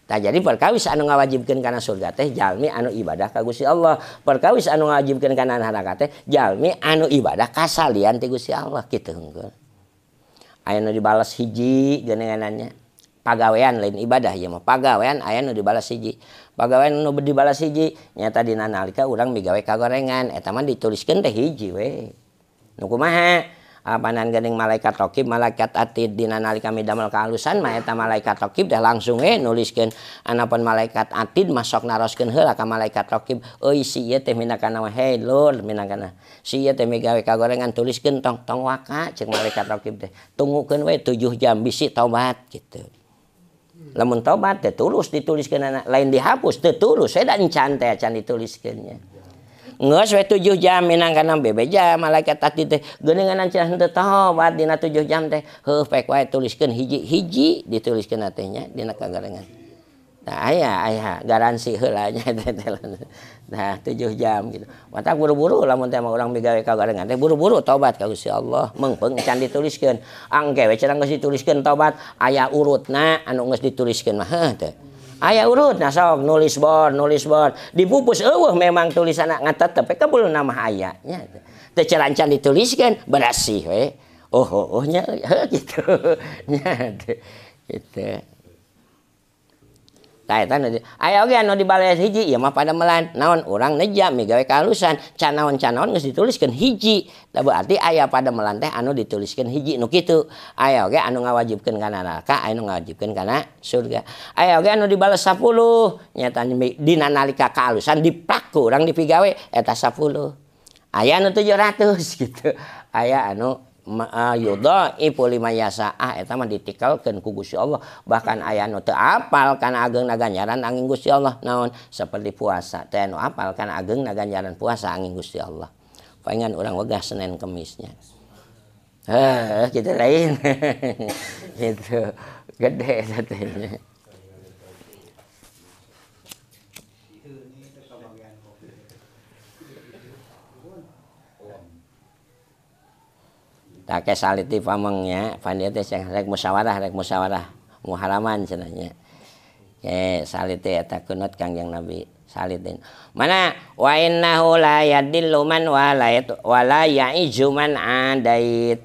Tah jadi perkawis anu ngawajibkeun kana surga teh jalmi anu ibadah ka Gusti Allah. Perkawis anu ngawajibkeun kana neraka teh jalmi anu ibadah ka salian ti Gusti Allah kitu unggul. Aya nu dibales hiji geuninganna. Pagawean lain ibadah ieu mah pagawean aya nu dibalas hiji. Pagawean nu dibalas hiji nyata dina nalika urang migawe kagorengan eta mah dituliskeun teh hiji we. Nu kumaha? Apanan geuning malaikat raqib malaikat atid dina nalika midamel kaalusan mah eta malaikat raqib teh langsung nuliskeun anapun malaikat atid masok naroskeun heula ka malaikat raqib euy si ieu teh minangkana mah hei lur minangkana si ieu teh migawe kagorengan tuliskeun tong tong waka ceuk malaikat raqib teh tunggukeun we 7 jam bisi tobat gitu. Lamun tobat teh tulus dituliskeun lain dihapus teu tulus we da encan teh can dituliskeun nya. Geus we 7 jam minangkana bebeja malaikat atid teh geuningan cenah henteu tobat dina 7 jam teh heuh pek wae tuliskeun hiji-hiji dituliskeun teh nya dina kagarengan. Tah aya aya garansi heula nya teh. Nah 7 jam gitu. Matak buru-buru lamun teh mah urang migawe kagarengan teh buru-buru tobat ka Gusti Allah meungpeung can dituliskeun. Angke we cenah geus dituliskeun tobat aya urutna anu geus dituliskeun mah heuh teh. Aya urut nah sok nulis bor dipupus eueuh memang tulisanna ngan tetep we kabul nama aya nya teu cerancan dituliskeun berasih we oh oh nya heuh kitu nya kitu tah eta aya oge anu dibales hiji ieu mah padamelan naon urang neja migawe kahalusan can naon-canaon geus dituliskeun hiji tah berarti aya padamelan teh anu dituliskeun hiji nu kitu aya oge anu ngawajibkeun kana neraka aya anu ngawajibkeun kana surga aya oge anu dibales 10 nyata dina nalika kahalusan diplak ku urang dipigawe eta 10 aya anu 700 gitu aya anu yudhaifu liman yasha eta mah ditikelkeun ku Gusti Allah bahkan aya nu teu apal kana ageungna ganjaran angin Gusti Allah naon seperti puasa teh anu apal kana ageungna ganjaran puasa angin Gusti Allah palingan urang wegah Senin Kemisnya heuh kitu lain gitu gede eta teh nya. Tak ke salit di pamengnya, pandia teh rek musyawarah, muharaman cenah nya. Ke salit teh eta kunut Kangjeng Nabi salitin. Mana wa innahu la yadillu man walait wa la ya'izu man adait.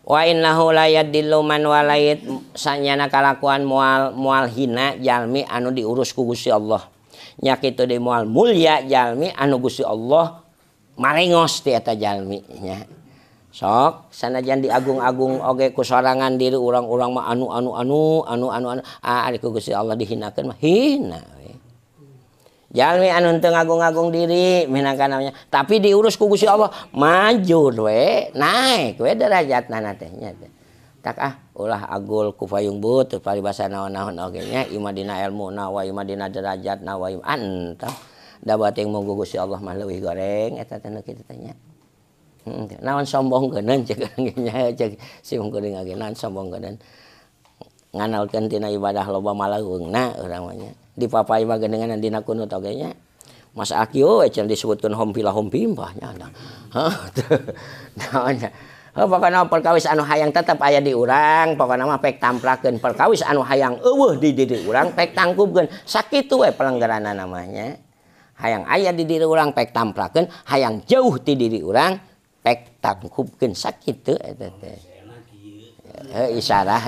Wa innahu la yadillu man walait sanyana kalakuan moal moal hina jalmi anu diurus ku Gusti Allah. Nya kitu deui moal mulya jalmi anu Gusti Allah marengos ti eta jalmi nya. Sok sanajan diagung-agung oge ku sorangan diri urang-urang mah anu anu anu anu anu anu ari ku Gusti Allah dihinakeun mah hina we. Jalmi anu henteu ngagung-agung diri minangka namanya tapi diurus ku Gusti Allah maju we naik we derajatna teh nya teh. Tak ah ulah agul ku payung but paribasa naon-naon oge nya imah dina elmuna wa imah dina derajatna wa imah antah da bating mung Gusti Allah mah leuwih goreng eta teh nu kitu teh nya. Naon sombong geuneun cek nya cek si kuring ge naon sombong geuneun nganalkeun tina ibadah loba maleuweungna urang mah nya dipapai mah geuningan dina kunut oge nya Mas Akio we cenah disebutkeun hompila hompimpah nya heuh naon nya heuh pokona perkawis anu hayang tetep aya di urang pokona mah pek tamplakeun perkawis anu hayang eueuh di diri urang pek tangkupkeun sakitu we pelanggaranna namanya hayang aya di diri urang pek tamplakeun hayang jauh ti diri urang pek tangkupkeun sakitu eta teh. Heuh isarah.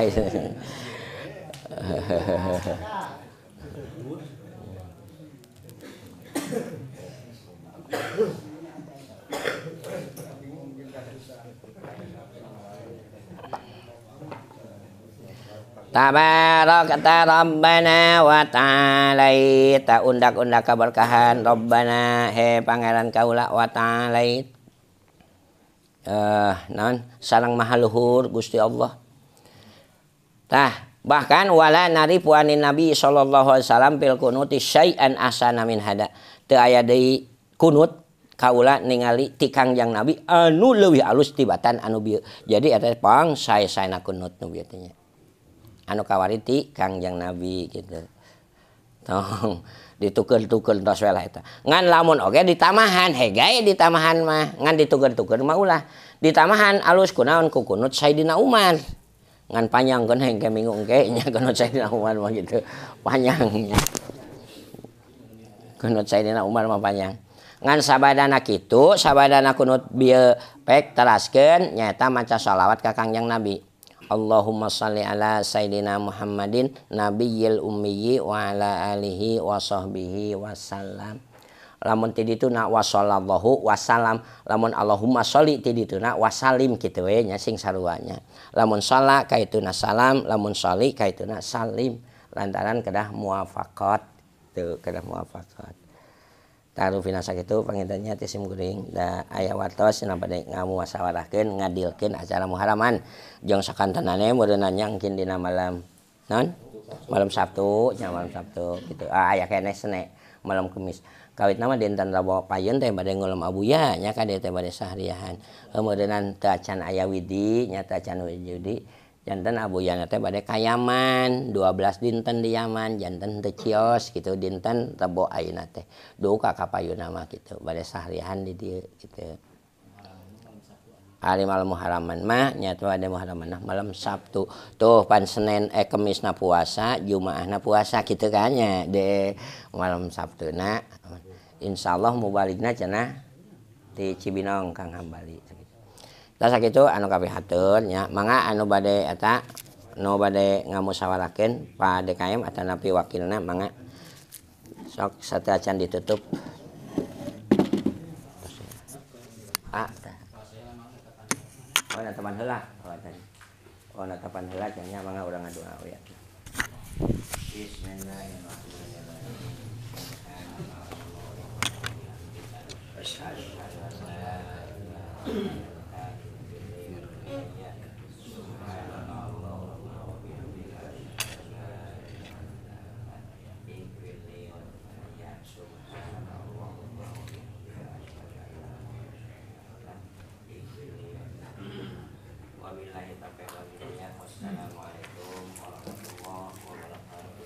Tabarakta Rabbana wa ta'alaita undak-undak keberkahan Rabbana he pangeran kaula wa ta'alait. Naon sareng maha luhur Gusti Allah. Tah bahkan wala narifu anin Nabi sallallahu alaihi wasallam fil kunuti syai'an ahsana min hada. Teu aya deui kunut kaula ningali ti Kangjeng Nabi anu leuwih alus tibatan anu bieu. Jadi eta pang sae-saena kunut nu bieu teh nya. Anu kawari ti Kangjeng Nabi gitu. Tong dituker-tuker tos we lah eta. Ngan lamun oge ditamahan hegae ditamahan mah ngan dituker-tuker mah ulah. Ditamahan alus kunaon ku kunut Sayyidina Umar. Ngan panjangkeun hengke minggu engke nya kunut Sayyidina Umar mah gitu. Panjang nya. Kunut Sayyidina Umar mah panjang. Ngan sabadana kitu, sabadana kunut bieu pek teraskeun nyaeta maca shalawat ka Kangjeng Nabi. Allahumma shalli ala Sayyidina Muhammadin nabiyil ummiyyi wa ala alihi wa sahbihi wasallam. Lamun ti ditu na wasallallahu wasalam, lamun Allahumma sholli ti ditu na wasalim kitu we nya sing sarua nya. Lamun sholla ka ituna salam, lamun sholli ka ituna salim. Lantaran kedah muwafaqat teu kedah muwafaqat. Tarufina sakitu pangintennya ti sim kuring da aya wartos cenah bade ngamuasawarahkeun ngadilkeun acara muharaman jeung sakantenane meureunna nya engkin dina malam non malam Sabtu nya malam Sabtu kitu. Ah aya keneh sene malam Kemis. Kawitna mah dinten Rebo payun teh bade ngulem abuya nya ka dieu teh bade sahriahan. Meureunnan teu acan aya widi nya teu acan widi. Janten abuyana teh bade ka Yaman 12 dinten di Yaman janten teu cios kitu dinten Rebo ayeuna teh. Duka ka payunna mah kitu bade sahriahan di dieu kitu. Ari malam muharaman mah nya teh bade muharaman malam Sabtu. Tuh pan Senin Kemisna puasa, Jumaahna puasa kitu kan nya de malam Sabtuna. Insyaallah mubaligna cenah di Cibinong Kang Hambali. Tah sakitu anu kapihatur nya mangga anu bade eta nu bade ngamusyawarahkeun Pak DKM atanapi wakilna mangga sok sateuacan ditutup. Ah tah. Oh natapan heula. Oh natapan heula nya mangga urang ngadoa we. Bismillahirrahmanirrahim. Asyhadu an la ilaha illallah. Wassalamualaikum warahmatullahi wabarakatuh.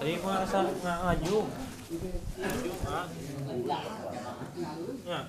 Tadi gua rasa ngaju. Jumat. Ya.